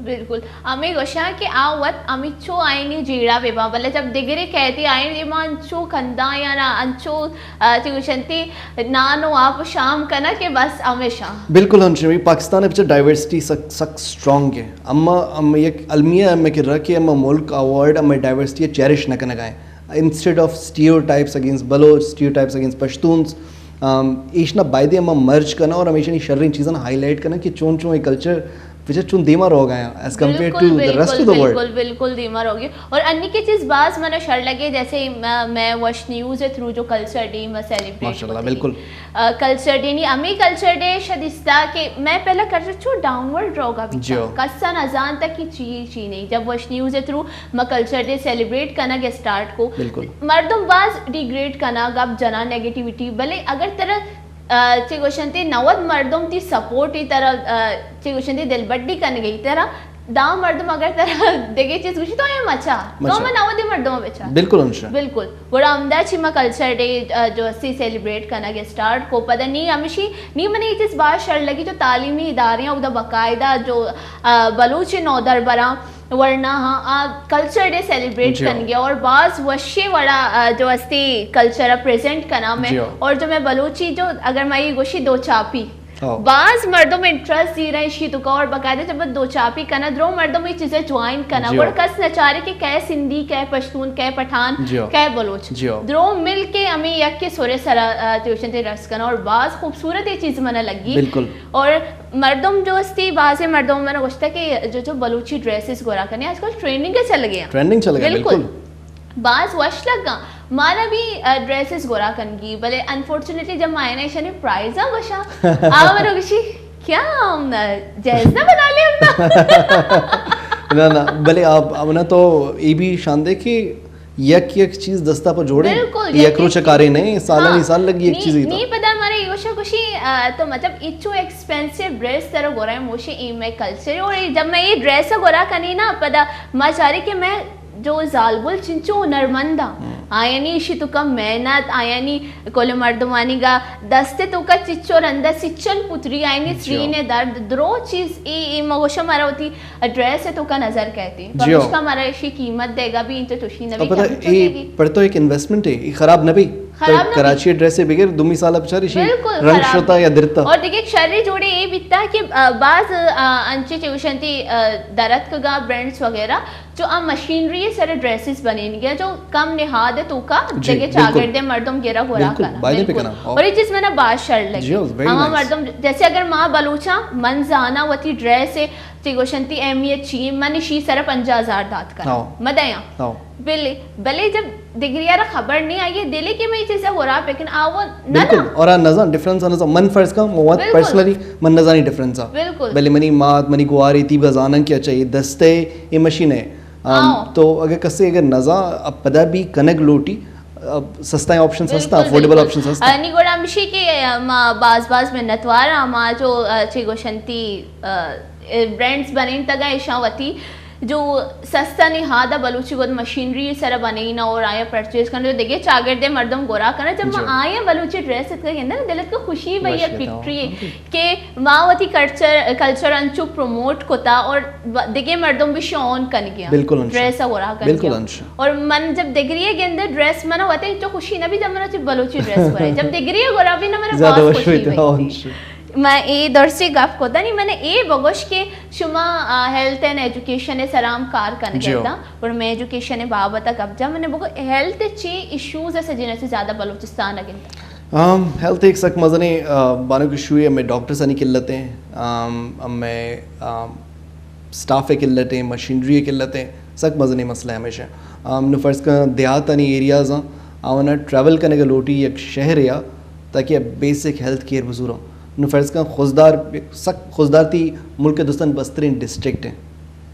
بالکل، ہمے گوشاں کہ آ وت ہمینچو آئینی جیڑہ بہ باں، بلے جب دگرے کہتی آئین دیما انچو کنداں یا نا انچو، آ، چی گوشنتی نان و آپ و شام کنا کہ بس ہمیشاں۔ بالکل ہمشی، پاکستان پچھا ڈائیورسٹی سک سک اسٹرانگ ہے۔ اما ہم یک المیہ ہم کہ رکھ کہ اما ملک آ ورلڈ ہم ڈائیورسٹی چیریش نہ کنگا ہیں۔ Instead of stereotypes against Baloch, stereotypes against Pashtuns, ایشنا بایدے ہم مرج کنا اور ہمیشانی شریں چیزاں ہائی لائٹ کنا کہ چون چون اے کلچر وچ چون دیما روگ آیا as compared to the rest of the world. بالکل، بالکل دیما روگی۔ اور انی کی چیز باز منا شر لگے، جیسے میں وش نیوز تھرو جو کلچر ڈے میں سیلیبریٹ، ماشاءاللہ، بالکل۔ کلچر ڈے نی، ہمیں کلچر ڈے شدیستا کہ میں پہلا کلچر چو ڈاؤن ورڈ روگا بیتا، کسا نہ زانتا کہ چی چی نہیں۔ جب وش نیوز تھرو ما culture day celebrate king start کو، بالکل۔ مردم باز ڈیگریڈ کنگ، گپ جنا، نیگیٹیویٹی، بلے اگر ترا، آ، چی گوشنتی نود مردم تی سپورٹ ای ترا، آ، چی گوشنتی دلبڈی کنگی ترا، دا مردم اگر ترا دگے چیز گوشی تو اے مچا، تو مچا۔ ما نودی مردم بچا۔ بالکل انشاء۔ بالکل۔ گڑا ہمدا چی ما کلچر ڈے، آ، جو اسی سیلیبریٹ کنگ اسٹارٹ کو، پدا نی ہمشی، نی منی اے چیز باز شر لگی جو تعلیمی ادارے ہیں، اودا باقاعدہ جو، آ، بلوچ نودربراں ورنا ہاں، آ کلچر ڈے سیلیبریٹ، جی، کن گیا اور باز وشے وڑا، آ، جو استی کلچر پریزنٹ کنا میں، جی۔ اور جو میں بلوچی جو اگر میں یہ گوشی دو چاپی، ہاں۔ باز مردم انٹرسٹ دی رہے شی تو کا، اور باقاعدہ جب دو چاپی کنا درو مردم یہ چیزیں جوائن کنا، جی۔ اور کس نچارے کہ کئے سندھی، کئے پشتون، کئے پٹھان، جی۔ کئے بلوچ، جی۔ درو مل کے ہمیں یک کے سورے سرا، آ، ٹیوشن تے رس کنا اور باز خوبصورت یہ چیز منا لگی۔ بالکل۔ اور مردم جو استی، بازیں مردم من گوشتا کہ جو جو بلوچی ڈریسز گورا کنے، آج کل ٹرینڈنگ چل گیا۔ ٹرینڈنگ چل گیا، بالکل۔ بالکل۔ باز وش لگا۔ مارا بھی، آ، ڈریسز گورا کنگی، بلے انفارچونیٹلی جب مائنا ایشانی پرائز آ گوشا، آ من گوشی، کیا ہم نا جائز نہ بنا لے ہم نا؟ نہ، نہ، بلے آپ، اب نا تو یہ بھی شان دے کہ یک یک چیز دستا پر جوڑے، بالکل، یک یک روچ چیز۔ کارے نہیں، سالانی، ہاں۔ سال لگی یک نی، چیز ہی تو۔ نی پدا مارا یہ گوشا گوشی، آ، تو مطلب اچو ایکسپینسو ڈریس ترا گورا ہے، موشی اے میں کلچر اور اے جب میں یہ ڈریس گورا کنی نا، پدا ما چاری کہ میں جو زالبول چنچو ہنرمند آں، ہم۔ آیانی ایشی تو کم محنت، آیانی کل مردمانی گا دست تو کا چچو رندا سچن پتری، آیانی، جی۔ سرین درد، درو چیز اے، اے ما گوشا مارا ہوتی ڈریس ءِ توکا نظر کئیت۔ جی ہو۔ پمیشکا مارا ایشی قیمت دیگا بھی انت، چوشی نہ بی، پتہ کہ ہم چو اے دیگی۔ پر تو ایک انویسٹمنٹ ہے، اے خراب نہ بی۔ خراب نہ بی۔ کراچی ڈریس ءِ بگر دومی سال ءَ بچار ایشی، بالکل، رنگ خراب شتا بی۔ یا درتا۔ اور دیگہ ایک شری جوڑے اے بیتا کہ، آ، باز، آ، انچے چوشنتی، آ، درتکگا برانڈز وغیرہ جو آ مشینری سر ڈریسز بنینگے جو کم نہاد توکا، جی، دیگہ بالکل۔ چاگرد مردم گرا گورا، بالکل، کنا۔ بایدے بالکل۔ پکنا۔ اور یہ چیز منا باز شر لگی۔ جی ہو، very nice۔ مردم جیسے اگر ما بلوچاں من زانا وتی ڈریس چی گوشنتی اہمیت چی؟ من اشی سر پنجاہ ہزار دات کن۔ ہاں۔ مدیاں۔ ہاں۔ بلے، بلے جب دگریا را خبر نہیں آئی دلے کہ میں یہ چیزا گورا، لیکن آ وہ نہ، بالکل۔ نہ۔ اور آ نزان، ڈفرنس آ نزان۔ من فرض کا، مواد، بالکل۔ پرسنلی من نزانی ڈفرنس آ۔ بالکل۔ بلے منی مات، منی گواری تیبا زانن کہ اچھا یہ دستے، یہ مشین ہے۔ آم، ہاں۔ تو اگر کسے اگر نزان، اب پدا بھی کنگ لوٹی، اب سستا آپشنز ہستا، بالکل، افورڈیبل بالکل۔ آپشنز ہستا۔ آ، نی گوڑا ہمشی کہ، آ، ما باز باز منتوار آں، ما جو، آ، چی گوشنتی، آ، برانڈز بنینتگا ایشاں وتی جو سستا نہادا بلوچی گد مشینری سر بنینا اور آیا پرچیز کرنا، جو دیگه چاگردے مردم گورا کرنا، جب ما، جی۔ آیا بلوچی ڈریس اتکا گندن، دلت کو خوشی بئی، وش پکٹری۔ کہ ما وتی کلچر، کلچر انچو پروموٹ کتا اور و-، دگہ مردم بھی شون کن گیا۔ بالکل انشاء۔ ڈریس گورا کن، بالکل گیا۔ انشاء۔ اور من جب دگری گندے ڈریس منا وتے انچو خوشی نہ بی جب منا چی بلوچی ڈریس گورا۔ جب دگری گورا بھی نہ منا زیادہ باز وش خوشی بیتا، بی۔ انشاء۔ میں اے درسی گپ کو دنی، من اے بگوش کہ شما، آ، ہیلتھ اینڈ ایجوکیشن سرام کار کن، جی۔ گتا اور میں ایجوکیشن بابت گپ جا، من بگو ہیلتھ چی ایشوز اسے جنہیں سے زیادہ بلوچستان گنتا۔ آم، ہیلتھ ایک سک مزنیں، آ، بانک ایشو ہے، ہمیں ڈاکٹرز آنی قلت ہیں، آم، ہمیں، آم، سٹاف ءِ قلت ہیں، مشینری ءِ قلت ہیں، سک مزنیں مسئلہ ہمیشہ۔ آم، نو فرض کن دیہات آنی ایریاز آں، آوانا ٹریول کنگ لوٹی یک شہر یا تاکہ بیسک ہیلتھ کیئر بزوراں۔ نو فرض کن خضدار، سک خضدار تی ملک ہندوستان مسترین ڈسٹرکٹ ہیں۔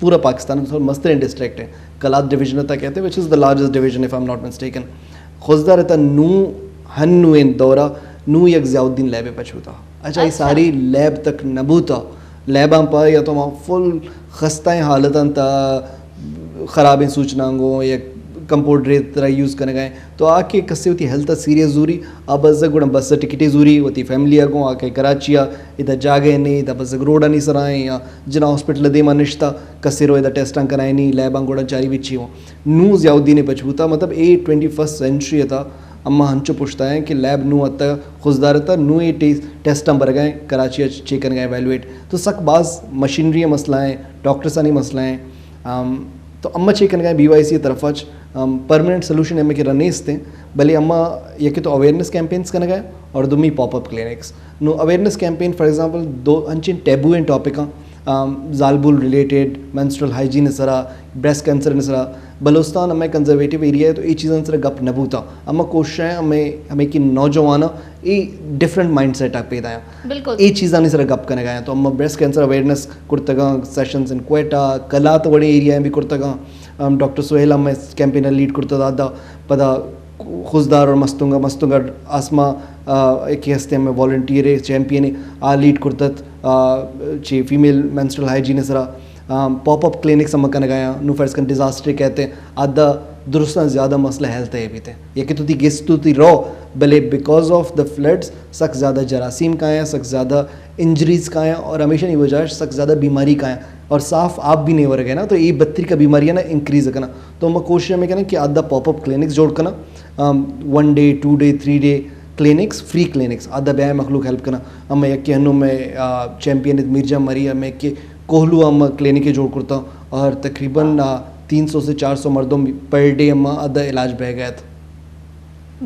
پورا پاکستان ءِ مستریں ڈسٹرکٹ ہیں۔ کلات ڈویژن ءَ تک کہتے ہیں، which is the largest division if I'm not mistaken۔ Khuzdar ءِ تہ نوں ہنویں دورا نوں یک ضیاء الدین لیب ءَ پچ بوتا۔ اچھا، اے اچھا۔ ساری لیب تک نہ بوتا۔ لیباں پہ یا تو ما فل خستائیں حالتاں تا خرابیں سوچناں گوں یک کمپاؤنڈر ءِ طرح یوز کنگا ایں۔ تو آ کہ کسے وتی ہیلتھ ءَ سیریس زوری، آ بزگ گڑا بس ءِ ٹکٹے زوری، وتی فیملی ءَ گوں آ کہ کراچی ءَ ادا جاگہ ءَ نی، ادا بزگ روڈانی سرا ایں یا جناح ہاسپٹل ءِ دیما نشتہ، کسے رو ادا ٹیسٹاں کنائینی، لیباں گڑا جاری بچی ہوں۔ نوں ضیاء الدین ءِ پچ بوتا، مطلب اے ٹوئنٹی فرسٹ سینچری ءِ تھا، اما ہنچو پشتا ایں کہ لیب نوں اتہ خضدار ءِ تھا، نوں اے ٹیس-، ٹیسٹاں برگا ایں، کراچی ءَ چیک کنگا ایں، ایویلویٹ۔ تو سک باز مشینری ءِ مسئلہ ایں، ڈاکٹرسانی مسئلہ ایں۔ ام، تو اما چیک کنگا ایں بی وائی سی ءِ طرفا چ، ام، پرماننٹ سولوشن ہمے کہ رنیست ایں، بلے اما یکے تو اویئرنیس کیمپینز کنگا ایں اور دومی پاپ اپ کلینکس۔ نوں اویئرنیس کیمپین، فار ایگزامپل، دو انچیں ٹیبو ایں ٹاپکاں، ام، زالبول ریلیٹڈ، مینسٹرل ہائیجین ءِ سرا، بریسٹ کینسر ءِ سرا، بلوچستان ہمے کنزرویٹو ایریا اے تو اے چیزاں سرا گپ نہ بوتا۔ اما کوشش ایں ہمے، ہمے کہ نوجواناں اے ڈفرنٹ مائنڈ سیٹ ءَ پیدا ایں۔ بالکل۔ اے چیزانی سرا گپ کنگا ایں۔ تو اما بریسٹ کینسر اویئرنیس کرتگاں، سیشنز ان کوئٹہ، قلات وڑیں ایریا بھی کرتگاں۔ ام، ڈاکٹر سہیل ہم اس کیمپین ءَ لیڈ کرتگ، دادا پدا خضدار اور مستونگ ءَ، مستونگ ءَ آسما، آ، ایک ہستے ہمیں والنٹیئر ہے، چیمپئن ہے، آ لیڈ کرتت، آ، چی فیمیل مینسٹرل ہائیجین سرا، آ، پاپ اپ کلینکس ہم کنگا ایں۔ نوں فرض کن ڈیزاسٹر کہتے ہیں، ادا درستاں زیادہ مسئلہ ہیلتھ ءِ بیت۔ یکے تو تی گیس تو تی رو، بلے بیکاز آف دا فلڈز سک زیادہ جراثیم کایاں، سک زیادہ انجریز کایاں اور ہمیشانی وجہ سک زیادہ بیماری کایاں اور صاف آپ بھی نہیں ورگا نا، تو اے بتری کا بیماریاں نا انکریز کنا۔ تو ما کوشش ہمیں کنا کہ آدھا پاپ اپ کلینکس جوڑ کنا، one day, two day, three day clinics, free clinics, آدھا بیا مخلوق ہیلپ کنا۔ ہم یکے ہنو میں، آ، چیمپئن میر جان مری ہے، میں کہ کوہلو ہم کلینک جوڑ کرتا اور تقریباً، آ، تین سو سے چار سو مردم پر ڈے ہم آدھا علاج بہ گئے تھے۔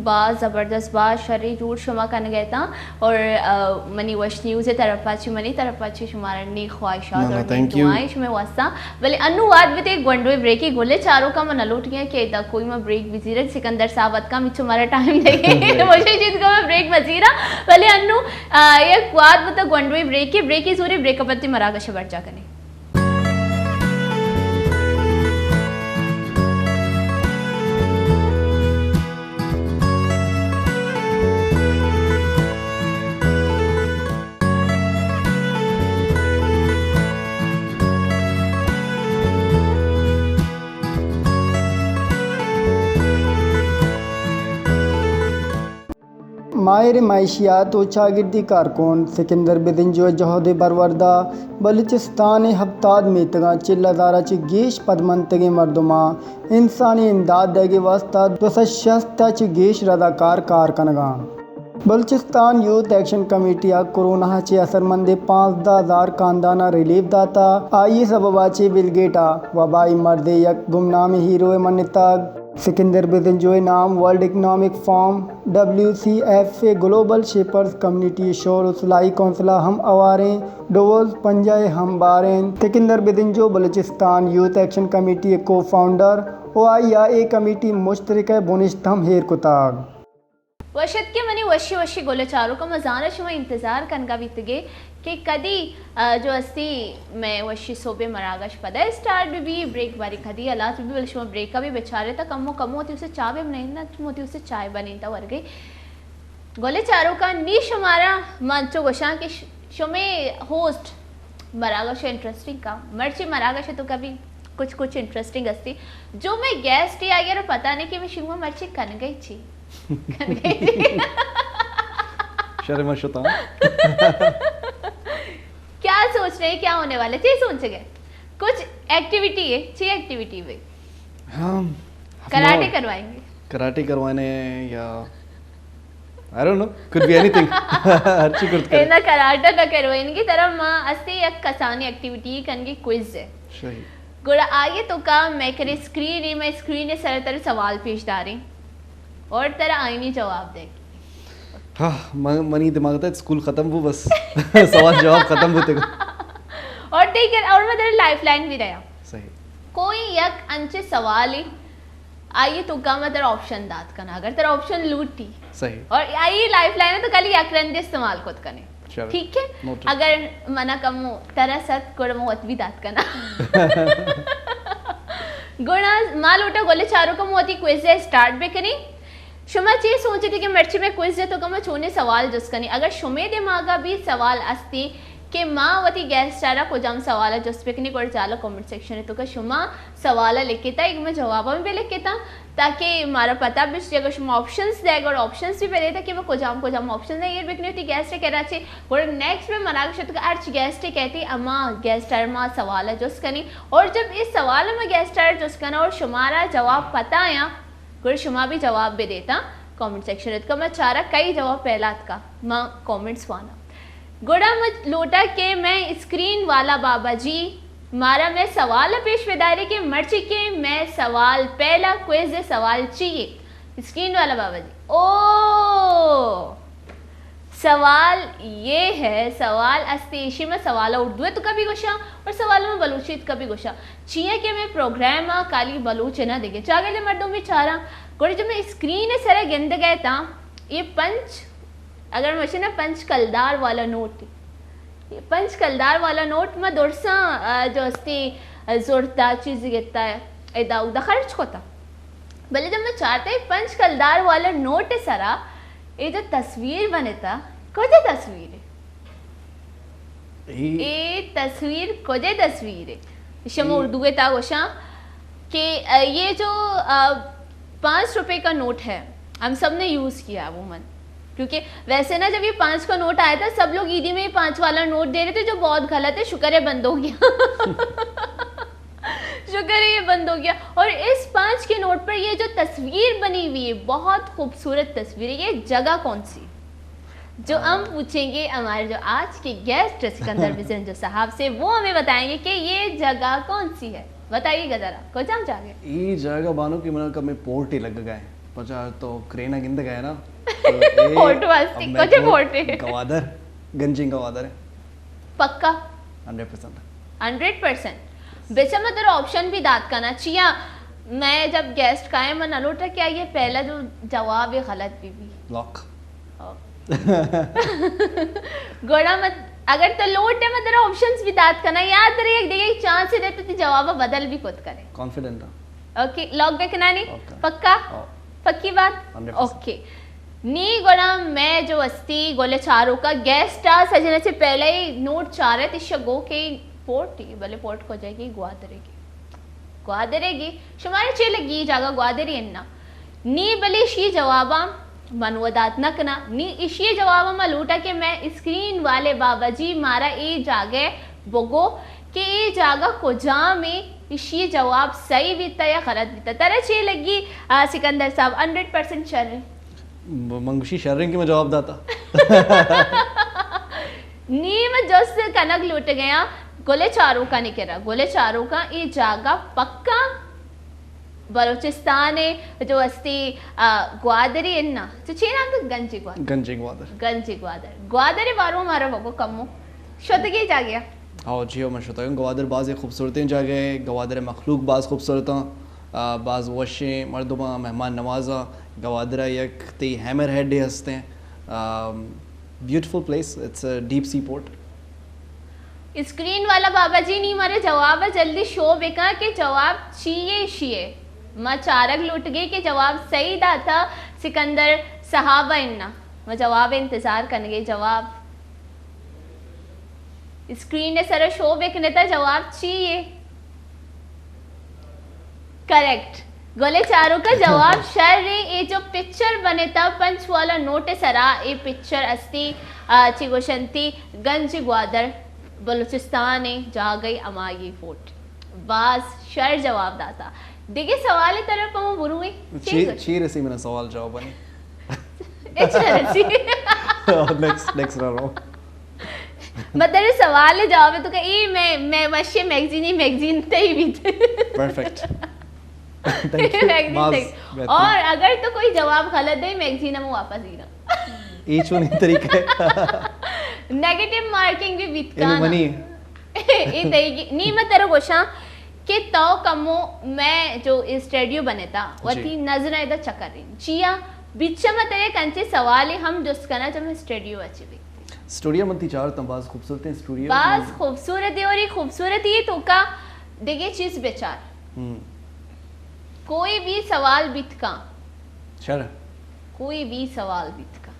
باز زبردست، باز شریں جوڑ شما کنگ ءَ اتاں اور، آ، منی وش نیوز ءِ طرف ءَ چہ، منی طرف ءَ چہ شمارا نیک خواہشات نہ، اور نہ، نیک تھینک یو۔ دعائیں شمئے واسطہ۔ بلے انوں وہد بتیں گونڈوے بریکے، گلیں چاروکاں، من نہ لوٹگیں کہ ادا کوئی ما بریک بزیرگ، سکندر صاحب اتکاں، مچو مارا ٹائم دے گے۔ مجھے چیز کو میں بریک بزیراں، بلے انوں، آ، یک وہد بتا گونڈوے بریکے، بریکے زورے، بریک ءَ پد تی مراگش ءَ برجا کنیں۔ ماہر معاشیات و چاگردی کارکن سکندر بزنجو ءِ جہد ءِ برورد ءَ بلوچستان ءِ ہپتاد میتگاں چل ہزار ءَ چہ گیش پدمنتگیں مردماں انسانی امداد دئیگ ءِ واستہ دو سد شست ءَ چہ گیش رضاکار کار کنگ ءَ انت۔ بلوچستان یوتھ ایکشن کمیٹی ءَ کورونا ءَ چہ اثرمندیں پانزدہ ہزار کاندان ءَ ریلیف داتگ۔ آئی ءِ سبب ءَ چہ بل گیٹ ءَ وبائی مرض ءِ یک گمنامیں ہیرو ءِ منتگ۔ سکندر بزنجو ءِ نام world economic forum, W C F, ءِ گلوبل شیپرز کمیونٹی ءِ شور و سلاہی کونسل ءَ ہم ہواریں۔ ڈووز پنجاہ ءِ ہم بار انت۔ سکندر بزنجو بلوچستان یوتھ ایکشن کمیٹی ءِ کو فاؤنڈر و آئی ءَ اے کمیٹی مشترکہ ءِ بنشت ہم ایر کتگ۔ وش اتکے منی وشی وشی گل چاروکاں، ما زاناں شما انتظار کنگا بیتگے کہ کدی، آ، جو استی مئے وشی صبح مراگش پدا اسٹارٹ بہ بی، بریک باری کدی ہلاس بہ بی، بلے شما بریک ءَ بھی بچارے تا کمو کمو وتی اسے چاہ بہ بنائیں نا، وتی اسے چائے بنائیں تا ورگے۔ گل چاروکاں، نی شمارا من چو گوشاں کہ ش-، شمے ہوسٹ مراگش انٹرسٹنگ کا، مرچی مراگش تو کبھی کچھ کچھ انٹرسٹنگ استی۔ جو میں گیسٹ ہی آئی ءَ را پتہ نہیں کہ میں شما مرچی کنگئی چی۔ کنگئی چی۔ شر میں شتا۔ کیا سوچ رہے ہیں، کیا ہونے والا ہے؟ چی سوچ گئے؟ کچھ ایکٹیویٹی ہے، چی ایکٹیویٹی بھائی؟ ہاں، کراٹے کروائیں گے۔ کراٹے کروانے یا I don't know, could be anything. ہرچی کرت کرے۔ اینا کراٹا نہ کروائینگی، ترا ما اسے یک کسانی ایکٹیویٹی کنگی، کوئز ہے۔ صحیح۔ گڑا آئیے تو کا میں کرے اسکرین ہے، میں اسکرین ہے سر تر سوال پیش داریں اور ترا آئینی جواب دے۔ ہاں، من-، منی دماغ تھا اسکول ختم ہو بس۔ سوال جواب ختم ہوتے گا۔ اور ٹھیک ہے، اور میں ترا لائف لائن بھی رہا۔ صحیح۔ کوئی یک انچے سوال ہی آئی تو کم تر آپشن دات کنا، اگر تر آپشن لوٹی۔ صحیح۔ اور آئی لائف لائن تو کلی یک رندے استعمال کت کنے۔ چلو۔ ٹھیک ہے؟ نوٹڈ۔ اگر منا کم ترس ات، گڑا من وت بھی دات کنا۔ گڑا ما لوٹا گلے چارو کم وتی کوئز اسٹارٹ بکنی۔ شما چے سوچتے کہ مرچی میں کوئز تو کم چونے سوال جس کنی؟ اگر شمے دماغا بھی سوال استی کہ ما وتی گیسٹ ءَ را کجام سوال ءَ جست بکنیں، گڑا چالا کمنٹ سیکشن ءِ توکا شما سوال ءَ لکھتا، اگہ ما جواب ءَ بھی لکھتا، تاکہ مارا پتہ بشی۔ اگر شما آپشنز دے، گڑا آپشنز بھی بدے، تاکہ ما کجام کجام آپشنز ایر بکنیں وتی گیسٹ ءِ کرا چہ۔ گڑا نیکسٹ میں منا گشت کہ ہرچ گیسٹ کہتی، اما گیسٹ ءَ را ما سوال ءَ جست کنیں، اور جب اس سوال ءَ ما گیسٹ ءَ را جست کناں اور شمارا جواب پتہ آیاں، گڑا شما بھی جواب بدیتا کمنٹ سیکشن ءِ توکا۔ ما چارا کئی جواب پہلا اتکا، ما کمنٹس واناں۔ گڑا ما لوٹاں کہ میں اسکرین والا بابا جی مارا میں سوال پیش بداری کہ مرچی کہ میں سوال پہلا کوئز سوال چی اے؟ اسکرین والا بابا جی، او سوال یہ ہے، سوال استی، ایشی میں سوال اردو ءِ توکا بھی گوشاں اور سوال میں بلوچی ءِ توکا بھی گوشاں۔ چیا کہ میں پروگرام ءَ کالی بلوچ ءَ نہ دگہ جاگہ دے مردم بھی چاراں۔ گڑا جب میں اسکرین ءِ سرا گندگا اتاں، یہ پنچ، اگر مشے نا پنچ کلدار والا نوٹ، یہ پنچ کلدار والا نوٹ ما درساں، آ، جو استی، آ، زرتا چیز گتا ہے، ادا اودا خرچ کتا۔ بلے جب میں چارتا یہ پنچ کلدار والا نوٹ ءِ سرا، یہ جو تصویر بنتا، کجا تصویر ہے؟ اے اے تصویر کجے تصویر ہے؟ شما اے اردو ءِ تا گوشاں کہ، آ، یہ جو، آ، پانچ روپے کا نوٹ ہے، ہم سب نے یوز کیا عموماً، کیونکہ ویسے نا، جب یہ پانچ کا نوٹ آیا تھا، سب لوگ عیدی میں یہ پانچ والا نوٹ دے رہے تھے، جو بہت غلط ہے، شکر ہے بند ہو گیا۔ شکر ہے یہ بند ہو گیا۔ اور اس پانچ کے نوٹ پر یہ جو تصویر بنی ہوئی ہے، بہت خوبصورت تصویر ہے۔ یہ جگہ کون سی؟ جو ہم پوچھیں گے ہمارے جو آج کے گیسٹ سکندر بزنجو صاحب سے، وہ ہمیں بتائیں گے کہ یہ جگہ کون سی ہے۔ بتائیے گا ذرا، کجام جاگہ؟ ای جاگہ بانو کہ منا کمے پورٹ ہی لگ گئے، پچا تو کرینا گند گئے نا۔ تو اے پورٹ واسطے، اب میں کجے پورٹ؟ پورٹ ہے؟ گوادر، گنجی گوادر ہے۔ پکا؟ Hundred percent. Hundred percent. بچا میں تیرا آپشن بھی دات کنا، چیا میں جب گیسٹ کائے، میں نہ لوٹا کہ یہ پہلا جو جواب ہے غلط بھی بھی۔ لاک۔ گڑا مت، اگر تو لوٹ ہے، میں تیرا آپشنز بھی دات کنا، یاد رہے، ایک دیگه ایک چانس دے تو تی جواب بدل بھی کت کرے۔ کانفیڈنٹ ہاں۔ اوکے، لاک بکنانی؟ اوکے۔ پکا؟ ہاں۔ پکی بات؟ Hundred percent. اوکے۔ نی گڑا میں جو استی گولے چاروکا گیسٹ آ سجنا سے پہلے ہی نوٹ چارے تشا گو کہ پورٹ ہی، بلے پورٹ کو جائے گی گوادرے گی۔ گوادرے گی۔ شمارے چے لگی جاگہ گوادری اننا؟ نی بلے اشی جواباں من و دات نہ کناں۔ نی اشی جواباں ما لوٹا کہ میں اسکرین والے بابا جی مارا اے جاگہ بگو کہ اے جاگہ کجام اے، اشی جواب صحیح بیتا یا غلط بیتا۔ ترا چے لگی، آ، سکندر صاحب، ہنڈریڈ پرسینٹ شر اے؟ ب-، من گوشی شر اے کہ میں جواب داتا۔ نی من جست کنگ لوٹ گیا، گلے چاروکا نے کرا، گلے چاروکا اے جاگہ پکا بلوچستان ء جو استی، آ، گوادری اننا۔ چہ چے نام تو؟ گنج گوادر۔ گنج گوادر۔ گنج گوادر۔ گوادر ء بارو مارا بگو کمو۔ شتگی جاگہ؟ ہاؤ جی، ہاؤ، من شتگاں۔ گوادر باز یک خوبصورتیں جاگہ ہے۔ گوادر ء مخلوق باز خوبصورت آں۔ آ، باز وشیں مردم آں، مہمان نواز آں۔ گوادر ء یک تی ہیمر ہیڈ ہستیں۔ Uh, beautiful place, it's a deep sea port. Screen والا بابا جی نی مارے جواب ء جلدی شو بکن کہ جواب چی اے شی اے۔ ما چارگ لوٹگے کہ جواب صحیح داتا سکندر صاحب ء اناں۔ ما جواب ء انتظار کنگے۔ جواب اسکرین ء سر ء شو بکنتا، جواب چی اے؟ کریکٹ۔ گلے چاروکا جواب شر اے۔ اے جو پکچر بنتا پنچ والا نوٹ ء سرا، اے پکچر استی، آ، چی گوشنتی، گنج گوادر بلوچستان ء جاگہی ہمائی فورٹ۔ باز شر جواب داتا۔ دگہ سوال ء طرف ہم برویں۔ چی، چی رسی منا سوال جواب نہیں؟ اچھا رسی۔ Next, next row. مطلب سوال ء جواب ء تو کہ اے میں، میں وشے میگزین، اے میگزین تئی بیت۔ پرفیکٹ۔ Thank you. میگزین باز تئی۔ بہترین۔ اور اگر تو کوئی جواب غلط دے، میگزین ہم واپس دینا۔ اے چونیں طریقہ ہے؟ نیگیٹو مارکنگ بھی بیت یعنی کانا۔ منی۔ اے تئی گی-، نی میں ترا گوشاں کہ تو کمو میں جو اسٹوڈیو بنتا، جی۔ وتی نظر ادا چکریں۔ چیا؟ بچا میں ترے کنچے سوالے ہم جست کنا، جب میں اسٹوڈیو اچی بیت۔ اسٹوڈیو من تی چارتاں، باز خوبصورتیں اسٹوڈیو۔ باز خوبصورت ہے، اور یہ خوبصورتی ہے تو کا دگے چیز بچار۔ ہم۔ کوئی بھی سوال بیت کا۔ شر۔ کوئی بھی سوال بیت کا۔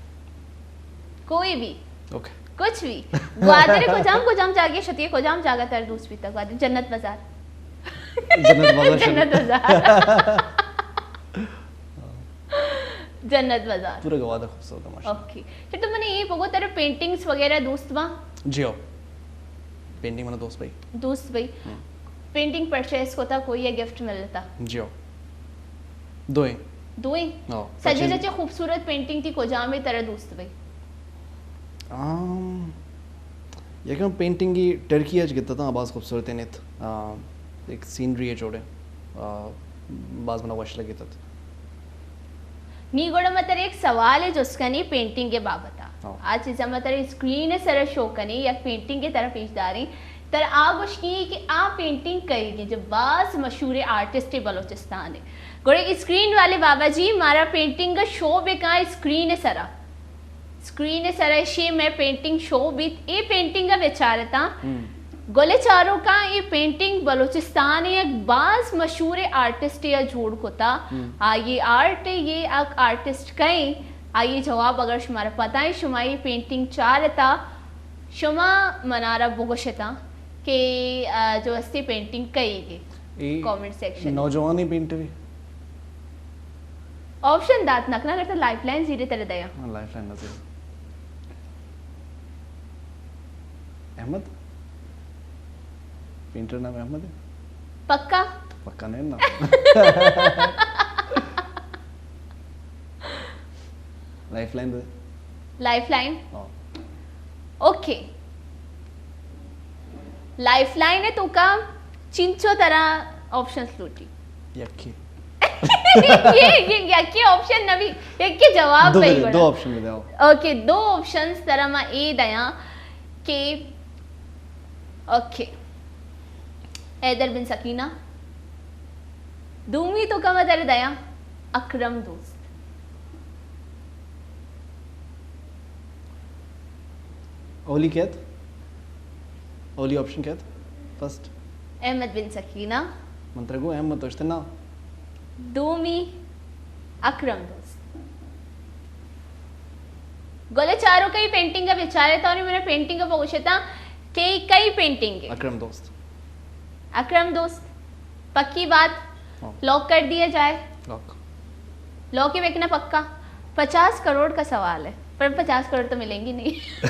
کوئی بھی۔ اوکے۔ کچھ بھی۔ گوادر کجام کجام جاگہ شتی، کجام جاگہ تر دوست بیتا؟ گوادر جنت بازار۔ جنت بازار شتی۔ جنت بازار۔ جنت بازار۔ پورا گوادر خوبصورت ہے ماشاءاللہ۔ اوکے۔ پھر تو منے یہ بگو تر پینٹنگز وغیرہ دوست با؟ جی ہو، پینٹنگ منا دوست بھائی۔ دوست بھائی۔ پینٹنگ پرچیز کوتا کوئی یا گفٹ ملتا؟ جی ہو، دوئیں۔ دوئیں؟ ہاں، سجے پرچیز۔ نچے خوبصورت پینٹنگ تھی کجام ترا دوست بھائی؟ آم، یکم پینٹنگ کی ٹرکی اچ گتا تھا، باز خوبصورت نیت۔ آ، ایک سینری ہے جوڑے۔ آ، باز منا وش لگی تت۔ نی گڑا ما ترا یک سوال جست کنی پینٹنگ کے بابت۔ ہاں۔ آ چیزا ما ترا اسکرین سر شو کنی، یک پینٹنگ کے طرف پیش داریں۔ تر آ گوشتی کہ آ پینٹنگ کئی گی جو باز مشہور آرٹسٹ بلوچستان ہے۔ گڑا اسکرین والے بابا جی مارا پینٹنگ شو بکا اسکرین سرا۔ اسکرین سرا شی میں پینٹنگ شو بیت۔ اے پینٹنگ بچارتا۔ گل چاروکاں اے پینٹنگ بلوچستان یک باز مشہور آرٹسٹ یا جوڑ کتا۔ آئی آرٹ یہ اک آرٹسٹ کئیں؟ آئی جواب اگر شمارا پتہ ہے، شما اے پینٹنگ چارتا، شما منارا بگوشتا کہ، آ، جو استی پینٹنگ کئی گی؟ A comment section. نوجوانی پینٹر ہے۔ آپشن دات نکنا، اگر تو لائف لائن زیرے ترے دیا۔ ہاں، لائف لائن نظر۔ احمد؟ پینٹر نام احمد ہے؟ پکا؟ پکا نہیں نا۔ لائف لائن دے۔ Lifeline? ہاں۔ اوکے۔ لائف لائن ہے تو کا چنچو ترا آپشنز لوٹی؟ یکی۔ یہ، یہ یکی آپشن نہ بھی، یکی جواب دو بھائی دے، بڑا۔ دو آپشن دے دو۔ اوکے، دو آپشنز ترا ما اے دیاں کہ، اوکے، حیدر بن سکینہ، دومی تو کم در دیاں اکرم دوست۔ اولی کیت؟ اولی آپشن کیت؟ فرسٹ؟ احمد بن سکینہ۔ من ترگو احمد تو اشتے نا۔ دومی اکرم دوست۔ گل چارو کئی پینٹنگ ءَ بچارے تو نے پینٹنگ ءَ بگوشتا کہ کئی پینٹنگ ہے؟ اکرم دوست۔ اکرم دوست، پکی بات؟ ہاں۔ لاک کر دیا جائے؟ لاک۔ لاک ہی بکنا پکا؟ پچاس کروڑ کا سوال ہے، پر پچاس کروڑ تو ملیں گی نہیں۔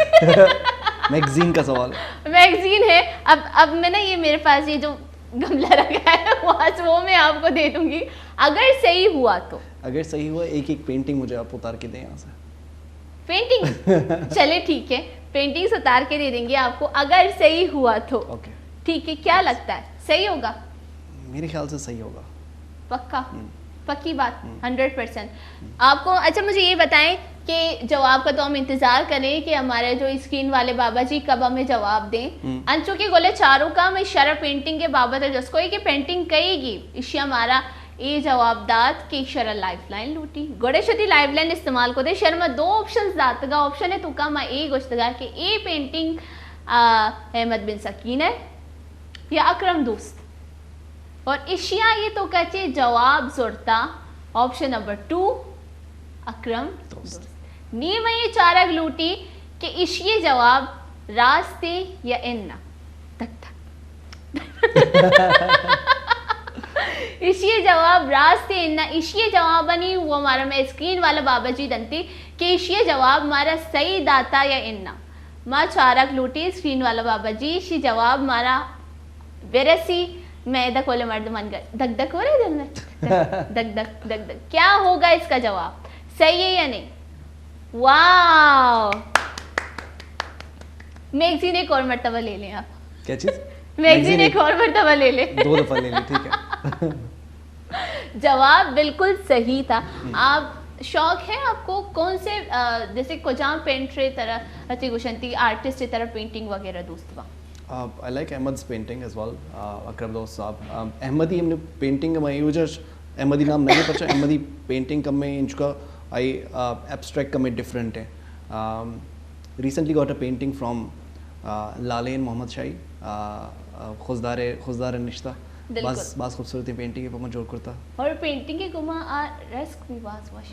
میگزین کا سوال ہے۔ میگزین ہے۔ اب، اب میں نا، یہ میرے پاس یہ جو گملہ رکھا ہے، وہ، وہ میں آپ کو دے دوں گی، اگر صحیح ہوا تو۔ اگر صحیح ہوا، ایک ایک پینٹنگ مجھے آپ اتار کے دیں یہاں سے۔ پینٹنگ؟ چلے ٹھیک ہے، پینٹنگز اتار کے دے دیں گے آپ کو، اگر صحیح ہوا تو۔ اوکے۔ ٹھیک ہے، کیا لگتا ہے، صحیح ہوگا؟ میرے خیال سے صحیح ہوگا۔ پکا؟ ہم۔ پکی بات؟ ہم۔ Hundred percent. آپ کو، اچھا، مجھے یہ بتائیں کہ جواب کا تو ہم انتظار کریں کہ ہمارے جو اسکرین والے بابا جی کب ہمیں جواب دیں۔ ہم۔ انچو کہ گلے چاروں کا میں شرح پینٹنگ کے بابت ہے، جس کو یہ کہ پینٹنگ کہے گی، اسی ہمارا اے جواب دات کہ شرح لائف لائن لوٹی۔ گڑے شتی لائف لائن استعمال کو دے۔ شرح ما دو آپشنز داتگا، آپشن ہے تو کا ما اے گوشتگا کہ اے پینٹنگ، آ، احمد بن سکین ہے یا اکرم دوست۔ اور اشیا یہ تو کچے جواب زرتا آپشن نمبر ٹو، اکرم دوست۔ نی میں یہ چارگ لوٹی کہ اشی جواب راستے یا انہ۔ دھک دھک۔ اشی جواب راستے انہ، اشی جواب نی وہ ہمارا میں اسکرین والا بابا جی دنتی کہ اشی جواب ہمارا صحیح داتا یا انہ۔ ما چارگ لوٹی اسکرین والا بابا جی، اشی جواب مارا برسی۔ میں دکول مردمان گر دھک دھک ہو رہے دل میں۔ دھک دھک، دھک دھک۔ کیا ہوگا اس کا جواب؟ صحیح ہے یا نہیں؟ واو! میگزین ایک اور مرتبہ لے لیں آپ۔ کیا چیز؟ میگزین ایک اور مرتبہ لے لیں۔ دو دفعہ لے لیں، ٹھیک ہے۔ جواب بالکل صحیح تھا۔ آپ، شوق ہے آپ کو کون سے، آ، جیسے کجام پینٹر طرح اچھی گشنتی، آرٹسٹ طرح پینٹنگ وغیرہ دوست با؟ I like Ahmed painting as well. Akram دوست صاحب، آ، احمدی ہم نے پینٹنگ میں یوجر احمدی نام نہیں پچا، احمدی پینٹنگ کم میں انچکا آئی ایبسٹریکٹ کم میں ڈفرنٹ ہے۔ Recently got a painting from لالین محمد شاہی، آ، آ، خضدار، خضدار نشتہ۔ بالکل۔ باز، باز خوبصورتی پینٹنگ ہے، پر من جوڑ کرتا۔ اور پینٹنگ کے گما آ رسک بھی باز وش۔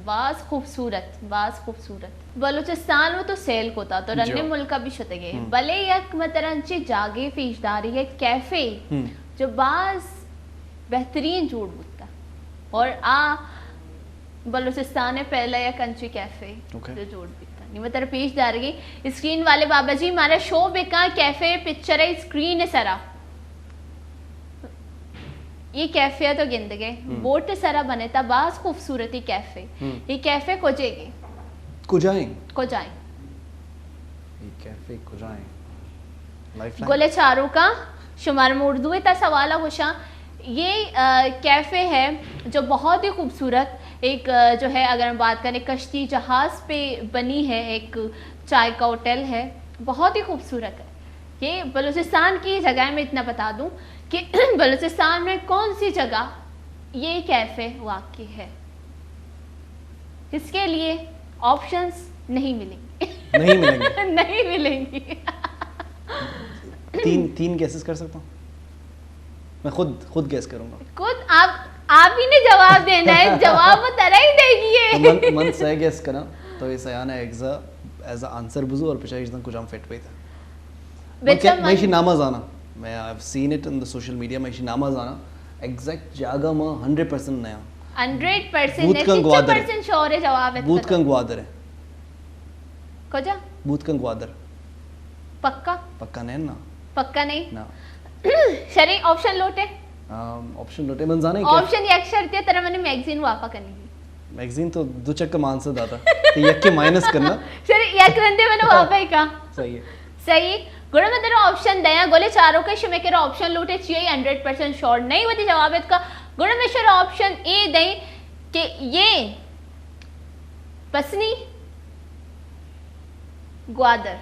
باز خوبصورت، باز خوبصورت۔ بلوچستان ءَ تو سیل کتا، تو رندیں ملک ءَ بھی شتگے، بلے یک مترنچی جاگے پیش داری، یک کیفے، جو باز بہترین جوڑ بوتا، اور آ بلوچستان ءِ پہلا یک انچی کیفے جو جوڑ بیتا۔ نی من ترا پیش دارگی، اسکرین والے بابا جی مارا شو بکاں کیفے پکچر ءِ اسکرین ءِ سرا۔ یہ کیفے تو گندگے، بوٹ ءِ سرا بنتا، باز خوبصورتی کیفے۔ یہ کیفے کجے گے؟ کجائیں؟ کجائیں؟ یہ کیفے کجائیں؟ Lifeline. گل چاروکاں، شمار اردو ءِ تا سوال ءَ گوشاں۔ یہ، آ، کیفے ہے جو بہت ہی خوبصورت، ایک، آ، جو ہے اگر ہم بات کریں کشتی جہاز پہ بنی ہے، ایک چائے کا ہوٹل ہے، بہت ہی خوبصورت ہے۔ یہ بلوچستان کی جگہ ہے، میں اتنا بتا دوں کہ بلوچستان میں کون سی جگہ یہ کیفے واقع ہے، جس کے لیے آپشنز نہیں ملیں گے۔ نہیں ملیں گے۔ نہیں ملیں گے۔ تین، تین گیسز کر سکتا ہوں؟ میں خود، خود گیس کروں گا۔ خود آپ، آپ ہی نے جواب دینا ہے، جواب وہ ترا ہی دے گی ہے۔ تو من، من سہ گیس کراں، تو یہ سیانا ایگزا، ایز اے آنسر بزو اور پچھا ایشدن کجام فٹ بیتا۔ من بچا کہ، من من ایشی ناما زانا۔ میں، I have seen it in the social media، من ایشی ناما زانا۔ ایگزیکٹ جاگہ ما ہنڈریڈ پرسنٹ نیا۔ ہنڈریڈ پرسنٹ بوت نیا، کن گوادر۔ پچھا پرسنٹ شور جواب ہے بوت تو۔ کن گوادر ہے۔ کجا؟ بوت کن گوادر۔ پکا؟ پکا نہیں نا۔ پکا نہیں؟ نا۔ شری آپشن لوٹے؟ آم، آپشن لوٹے، من زانے کہ آپشن یک شرط ہے، ترا منی میگزین واپا کنی۔ میگزین تو دو چکر مانسا داتا۔ تو یک کے مائنس کرنا۔ شری یک رندے من واپا ہی کا۔ صحیح ہے۔ صحیح۔ گڑا من ترا آپشن دیاں، گلے چاروکے شمے کرا آپشن لوٹے، چی ہے ہنڈریڈ پرسنٹ شور نہیں وتی جواب ات کا۔ گڑا من شرا آپشن اے دیں کہ یہ پسنی گوادر۔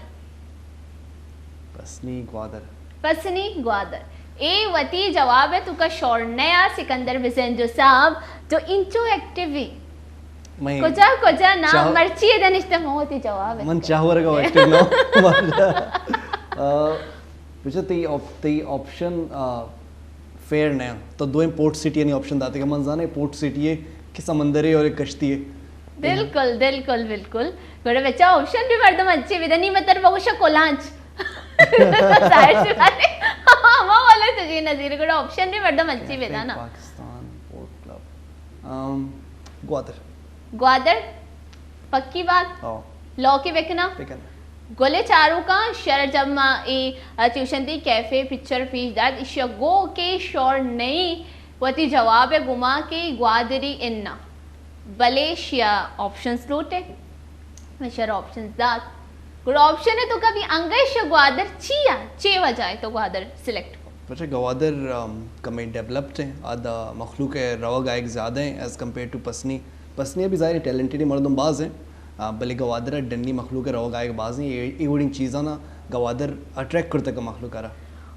پسنی گوادر۔ پسنی گوادر۔ اے وتی جواب ہے، تو کا شور نیا سکندر بزنجو صاحب، تو انچو ایکٹیو ہے۔ میں کجا کجا نا چاہ-، مرچی ادا نشتہ من وتی جواب ہے۔ من چاہ ورگا ایکٹیو نہ ہوں۔ آ، پچھا تئی آپ-، تئی آپشن، آ، فیئر نہ۔ تو دوئیں پورٹ سٹی یعنی آپشن داتے کہ من زانے پورٹ سٹی ہے کہ سمندر ہے اور ایک کشتی ہے۔ بالکل، بالکل، بالکل۔ گڑا بچا آپشن بھی مردم اچھی بھی دنی متر بگوشا کولانچ۔ ظاہر سی بات ہے۔ ہما والے تو جی نظیر، گڑا آپشن بھی مردم اچھی بھی کیفے دانا۔ Pakistan port club. آم، گوادر۔ گوادر؟ پکی بات؟ ہاں۔ لاک ءَ بکناں؟ بکن۔ گلے چاروکاں، شر جب ما اے، ا، چوشنتی کیفے پکچر پیش دات، ایشی ءَ گو کہ شور نہیں وتی جواب ءَ گما کہ گوادری اناں۔ بلے ایشی ءَ آپشنز لوٹے۔ من شر آپشنز دات۔ گڑا آپشن ءِ تو کبھی انگش گوادر چیا؟ چے وجہ ہے تو گوادر سلیکٹ کو؟ پچھے گوادر، ام، کمے ڈیولپڈ ہیں، ادا مخلوق ءِ روگ آیگ زیادہ ہیں ایز کمپیئر ٹو پسنی۔ پسنی ءَ بھی ظاہر ہے ٹیلنٹڈ مردم باز ہیں، آ، بلے گوادر ءَ ڈنی مخلوق ءِ روگ آیگ باز ہیں، اے، اے وڑیں چیزاں نا گوادر اٹریکٹ کرتگ مخلوق ءَ را۔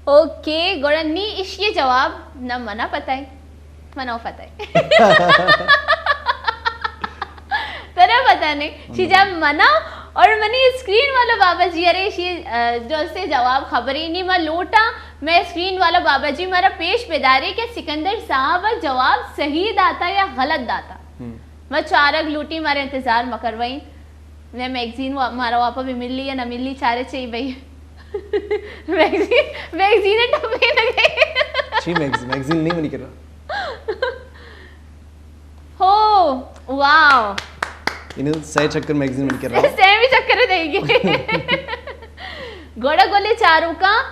اوکے، گڑا نی ایشی ءِ جواب نہ منا پتہ ہے، منا پتہ ہے۔ ترا پتہ نہیں، شی جب منا اور منی اسکرین والا بابا جی، ارے شی، آ، جو سے جواب خبری نہیں، ما لوٹا، میں اسکرین والا بابا جی مارا پیش بداری کہ سکندر صاحب جواب صحیح داتا یا غلط داتا۔ ہم۔ ما چارگ لوٹی، مارا انتظار مکروئی۔ میں میگزین وا-، مارا واپا بھی ملی یا نہ ملی، چارے چی بھائی۔ میگزین، میگزین ٹپے نہ گئے۔ چی میگزین؟ میگزین نہیں منی کرا۔ ہو، واو۔ انہیں سہ چکر میگزین منی کرا۔ سیمی چکر دے گی۔ گوڑا گولے چاروکاں،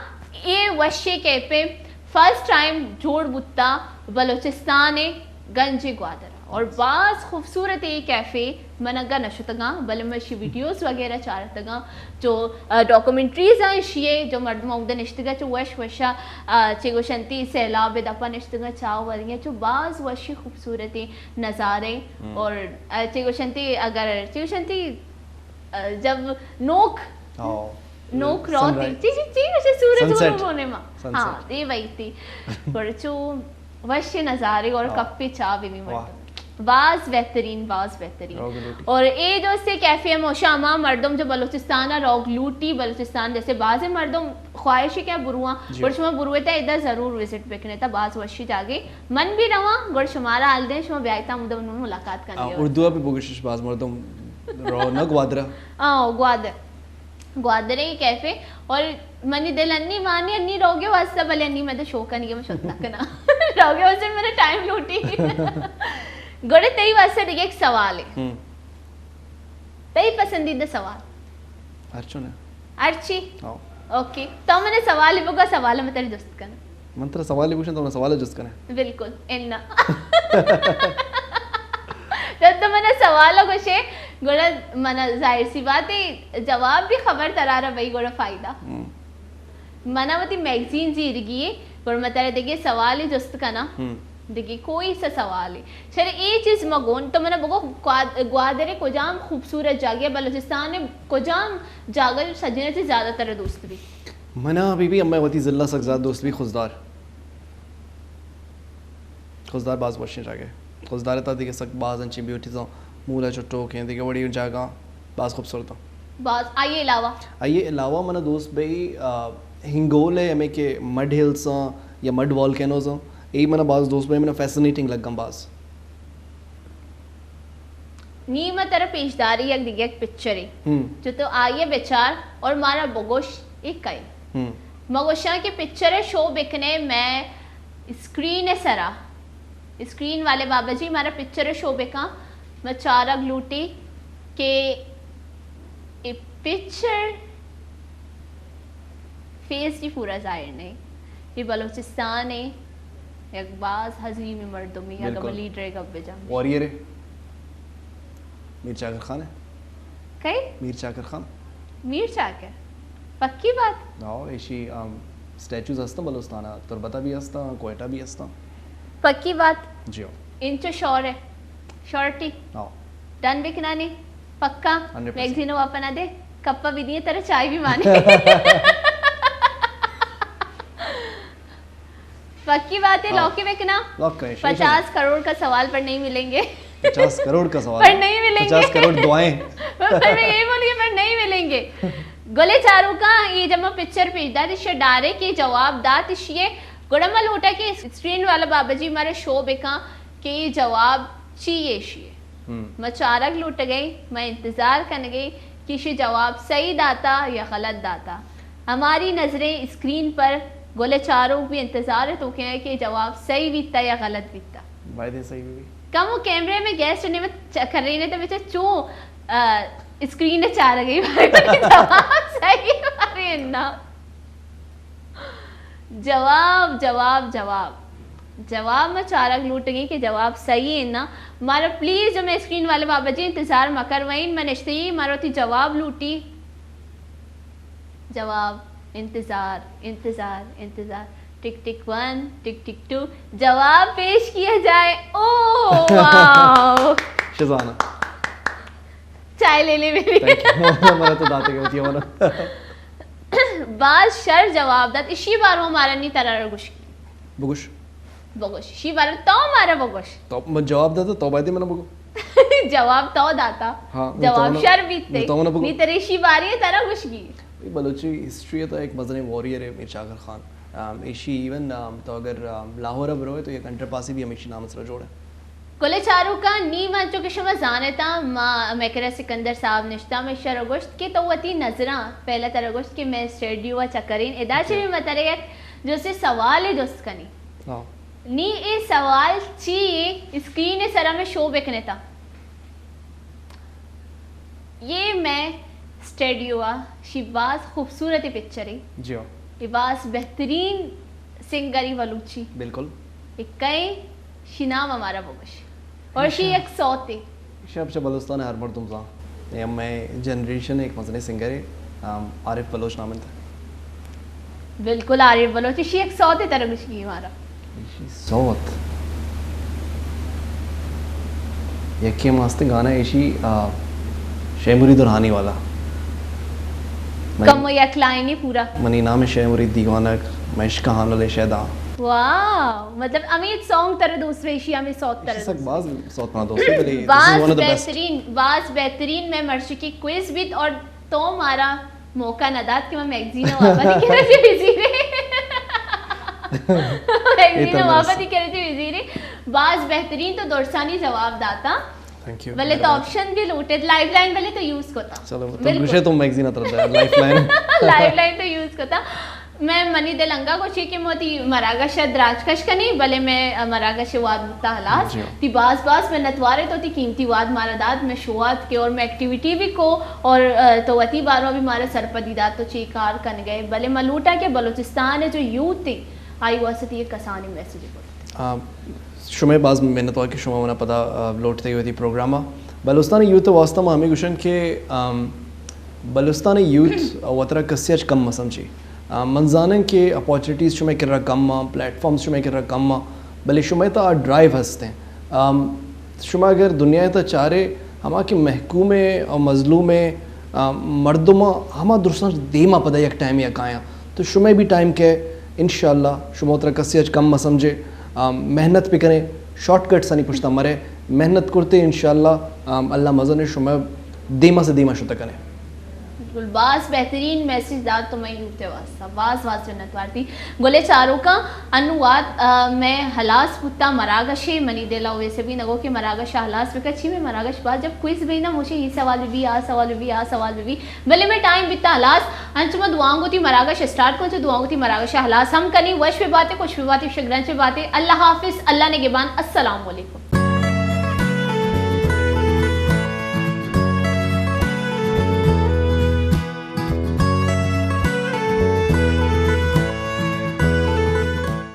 اے وشے کیپے فرسٹ ٹائم جوڑ بوتا بلوچستان گنج گوادر اور باز خوبصورت اے کیفے۔ من اگاں نہ شتگاں، بلے من اشی ویڈیوز وغیرہ چارتگاں، جو، آ، ڈاکومنٹریز ہیں اشی، جو مردم اودا نشتگا، چو وش وشا، آ، چے گوشنتی سیلاب دپا نشتگا، چاہ وریاں، چو باز وشی خوبصورتی نظارے۔ ہم۔ اور، آ، چے گوشنتی، اگر چے گوشنتی، آ، جب نوک، ہاں۔ نوک روتی، چی، چی، چی گوشے سورج غروب ہونے ما۔ سن ہاں، سیٹ۔ اے وہی تھی۔ پر چو وش نظارے اور ہاں۔ کپ پہ چاہ بھی نہیں واہ۔ مردم۔ باز بہترین، باز بہترین۔ روگ لوٹی۔ اور اے جو سے کیفے موشا ہما مردم جو بلوچستان ءَ روگ لوٹی، بلوچستان جیسے بازیں مردم خواہش ہے کہ برواں۔ جی۔ گڑا شما برویتا ادا ضرور وزٹ بکنے تا، باز وشی جاگے۔ من بھی رواں، گڑا شمارا حال دیں، شما بیایتا مدہ نون ملاقات کرنے۔ اردو بھی بگوشش، باز مردم رو نہ گوادرا۔ ہاں، گوادر۔ گوادر ہے کیفے، اور منی دل انی مانی انی روگے واسطہ، بلے انی مدہ شوق نہیں، میں شوق نہ کنا۔ روگے واسطہ میرا ٹائم لوٹی۔ گڑا تئی واسطہ دیگه ایک سوال ہے۔ ہم۔ تئی پسندیدہ سوال؟ ہرچو نہ۔ ہرچی؟ ہاں۔ اوکے۔ تو منا سوال بگو، سوال میں تیرے جست کن۔ من ترا سوال بگوشن، تو منا سوال جست کنے۔ بالکل، انا۔ جب تو منا سوال گوشے، گڑا منا ظاہر سی بات ہے، جواب بھی خبر ترارا بھائی گڑا فائدہ۔ ہم۔ منا وتی میگزین زیرگی ہے، گڑا میں ترا دیگه سوال جست کنا۔ ہم۔ دیگه کوئی سا سوال ہے۔ چرے اے چیز مگون، تو منا بگو گواد-، گوادر کجام خوبصورت جاگہ ہے، بلوچستان کجام جاگہ جو سجنے سے زیادہ تر دوست بھی؟ منا بی بی امے وتی ضلع سک زیادہ دوست بھی خضدار۔ خضدار باز وشیں جاگہ۔ خضدار تا دیگه سک باز انچیں بیوٹیز، مولا چٹوک ہیں، دیگه وڑی جاگہ باز خوبصورت ہیں۔ باز آئی علاوہ؟ آئی علاوہ منا دوست بھئی، آ، ہنگول ہے، ہمیں کہ مڈ ہلز ہیں یا مڈ والکینوز ہیں، اے منا باز دوست بھئی، منا فیسنیٹنگ لگن باز۔ نی ما ترا پیشداری یک دیگه یک پکچرے، ہم۔ جو تو آئیے بچار اور مارا بگوش ایک کئی۔ ہم۔ مگوشاں کہ پکچر شو بکنے میں اسکرین سرا، اسکرین والے بابا جی مارا پکچر شو بکاں، میں چارگ لوٹی کہ اے پکچر فیس جی پورا ظاہر نہیں۔ یہ بلوچستان ہے، یک باز عظیم مردمی، اگر بالکل۔ لیڈر گپ بجم۔ واریر ہے۔ میر چاکر خان ہے۔ کئی؟ میر چاکر خان۔ میر چاکر؟ پکی بات؟ ہاں، ایشی، آم، سٹیچوز ہستاں بلوچستان ء، تربت ء بھی ہستاں، کوئٹہ بھی ہستاں۔ پکی بات؟ جی ہاں۔ انچو شور ہے۔ شورٹی؟ ہاں۔ ڈن بکنانی؟ پکا؟ Hundred percent. میگزین واپنا دے، کپا بھی دیے، ترا چائے بھی مانے۔ پکی بات ہے، ہاں۔ لاک بکنا۔ لاک کریں، شروع پچاس کروڑ کا سوال پر نہیں ملیں گے۔ پچاس کروڑ کا سوال پر ہے۔ نہیں ملیں گے۔ پچاس کروڑ دعائیں۔ پر میں یہ بولی کہ پر نہیں ملیں گے۔ گلے چاروکاں، یہ جب میں پکچر پیش دات، اسے ڈائریکٹ یہ جواب دات، اسے گڑا میں لوٹا کہ اسکرین والا بابا جی مارا شو بکاں کہ یہ جواب چی ہے، اسے۔ ہم۔ ما چارگ لوٹگئیں، ما انتظار کنگئیں کہ ایشی جواب صحیح داتا یا غلط داتا۔ ہماری نظریں اسکرین پر، گل چاروک بھی انتظار توکیں کہ جواب صحیح بیتا یا غلط بیتا۔ باید صحیح بھی۔ کم و کیمرے میں گیسٹ نے مت چ-، کر رہی نے تو بچے چوں، آ، اسکرین چارگئی بھائی، جواب صحیح بھائی نا۔ جواب، جواب، جواب۔ جواب میں چارگ لوٹگی کہ جواب صحیح ہے نا۔ مارا پلیز جو میں اسکرین والے بابا جی انتظار مہ کروئین، میں نشتگی، مارا وتی جواب لوٹی۔ جواب، انتظار، انتظار، انتظار۔ ٹک ٹک ون، ٹک ٹک ٹو۔ جواب پیش کیا جائے۔ او واو۔ شزانہ۔ چائے لے لے میری۔ Thank you. مارا تو داتے کے ہوتی ہے مارا۔ باز شر جواب دات، اشی بارو مارا نی ترا گوش۔ بگوش۔ بگوش، اشی بارو تو مارا بگوش۔ تو من جواب داتا، تو باید منا بگو۔ جواب تو داتا۔ ہاں، جواب تو منا، شر بیتے۔ تو منا بگو۔ نی ترا اشی باری ترا گوشگی۔ بلوچی ہسٹری تو ایک مزنیں واریر ہے میر چاکر خان۔ آم، ایشی ایون، آم، تو اگر، آم، لاہور ء بروئے تو یک انڈر پاسے بھی ہمیشی نام سرا جوڑ ہے۔ گل چاروکاں، نی من چو کہ شما زانتاں، ما میکرا سکندر صاحب نشتاں، میں شر گوشت کہ تو وتی نظراں، پہلا ترا گوشت کہ میں اسٹیڈیو ء چکرین، ادا چہ بھی مترے یک جو سے سوال جست کنی۔ ہاں۔ نی اے سوال چی اسکرین سرا میں شو بکنتا؟ یہ میں اسٹیڈیو آ، شی باز خوبصورت پکچر ہے۔ جی ہاں۔ یہ باز بہترین سنگر ہے بلوچی۔ بالکل۔ یہ کئے شی نام ہمارا بگوش۔ اور شی یک سوت ہے۔ شب شب بلوچستان ہر مردم زان۔ یہ میں جنریشن ایک مزنے سنگر ہے، آم، عارف بلوچ نام انت۔ بالکل عارف بلوچ، ایشی یک سوت ترا گوشگی مارا۔ ایشی سوت۔ یکے ماست گانا ایشی، آ، شے مرید درہانی والا۔ من کم و یک لائنی پورا۔ منی نام شے مرید دیوانک، میں عشق ہانل شیدا۔ واو، مطلب امیت سانگ ترا دوست ویشی، ہمیں سوت ترا ایشی سک دوست۔ باز سوت منا دوست ہے، بلے this is باز one of the best۔ بہترین، باز بہترین میں مرشی کی کوئز بیت اور تو مارا موقع نہ دات کہ من میگزین ءَ واپس کرتی بزیرے۔ میگزین ءَ واپس کرتی بزیرے۔ باز بہترین تو درسانی جواب داتا۔ Thank you. بلے تو آپشن بھی لوٹت، لائف لائن بلے تو یوز کتا۔ چلو، تو گوشے تو میگزین ءَ ترا لائف لائن۔ لائف لائن تو یوز کتا۔ میں منی دل انگا گوشی کہ موتی مراگش ءَ دراج کش کنی، بلے میں مراگش ءِ واد بوتا ہلاس۔ جی ہاں۔ تی باز باز منتوار ہے تو تی قیمتی واد مارا دات، میں شوات کے اور میں ایکٹیویٹی بھی کو اور، آ، تو وتی بارو بھی مارا سرپدی دات تو چی کار کن گئے، بلے میں لوٹا کہ بلوچستان ءِ جو یوتھ ہے آئی واسطے یہ کسانی میسج کو۔ آ، شمئے باز منت وار کہ شما منا پدا، آ، لوٹ تئی وتی پروگرام ءَ۔ بلوچستان یوتھ ءِ واسطہ ما ہمیں گوشن کہ، آم، بلوچستان یوتھ وترا کسی اچ کم مہ سمجھی۔ آ، من زانن کہ اپورچونیٹیز شمئے کرا کم آں، پلیٹ فارمز شمئے کرا کم آں، بلے شمئے تا آ ڈرائیو ہستیں۔ آم، شما اگر دنیا تا چارے، ہما کہ محکوم ءُ مظلوم ءُ، آ، مردم آں، ہما درستاں دیما پدا یک ٹائمے کایاں۔ تو شمئے بھی ٹائم کہ انشاءاللہ شما ترا کسی اچ کم مہ سمجھے، آ، محنت بکنے، شارٹ کٹس آنی پشتا مرے، محنت کرتے انشاءاللہ، آ، اللہ مزن شما دیما سے دیما شتا کنے۔ بالکل، باز بہترین میسج دات تو میں یوتھ ءِ واسطہ، باز باز جنت وارتی۔ گلے چاروکاں، انو وات، آ، میں ہلاس بوتا مراگشے، منی دل ءَ ویسے بھی نگو کہ مراگش ہلاس بکا، چی میں مراگش بعد جب کوئز بھی نا مجھے یہ سوال بھی، آ سوال بھی، آ سوال بھی، بلے میں ٹائم بیتا ہلاس، انچ میں دعاؤں کو تی مراگش اسٹارٹ کو، جو دعاؤں کو تی مراگش ہلاس ہم کنی، وش پہ باتیں، خوش پہ باتیں، شگرنچ پہ باتیں۔ اللہ حافظ، اللہ نگہبان، السلام علیکم۔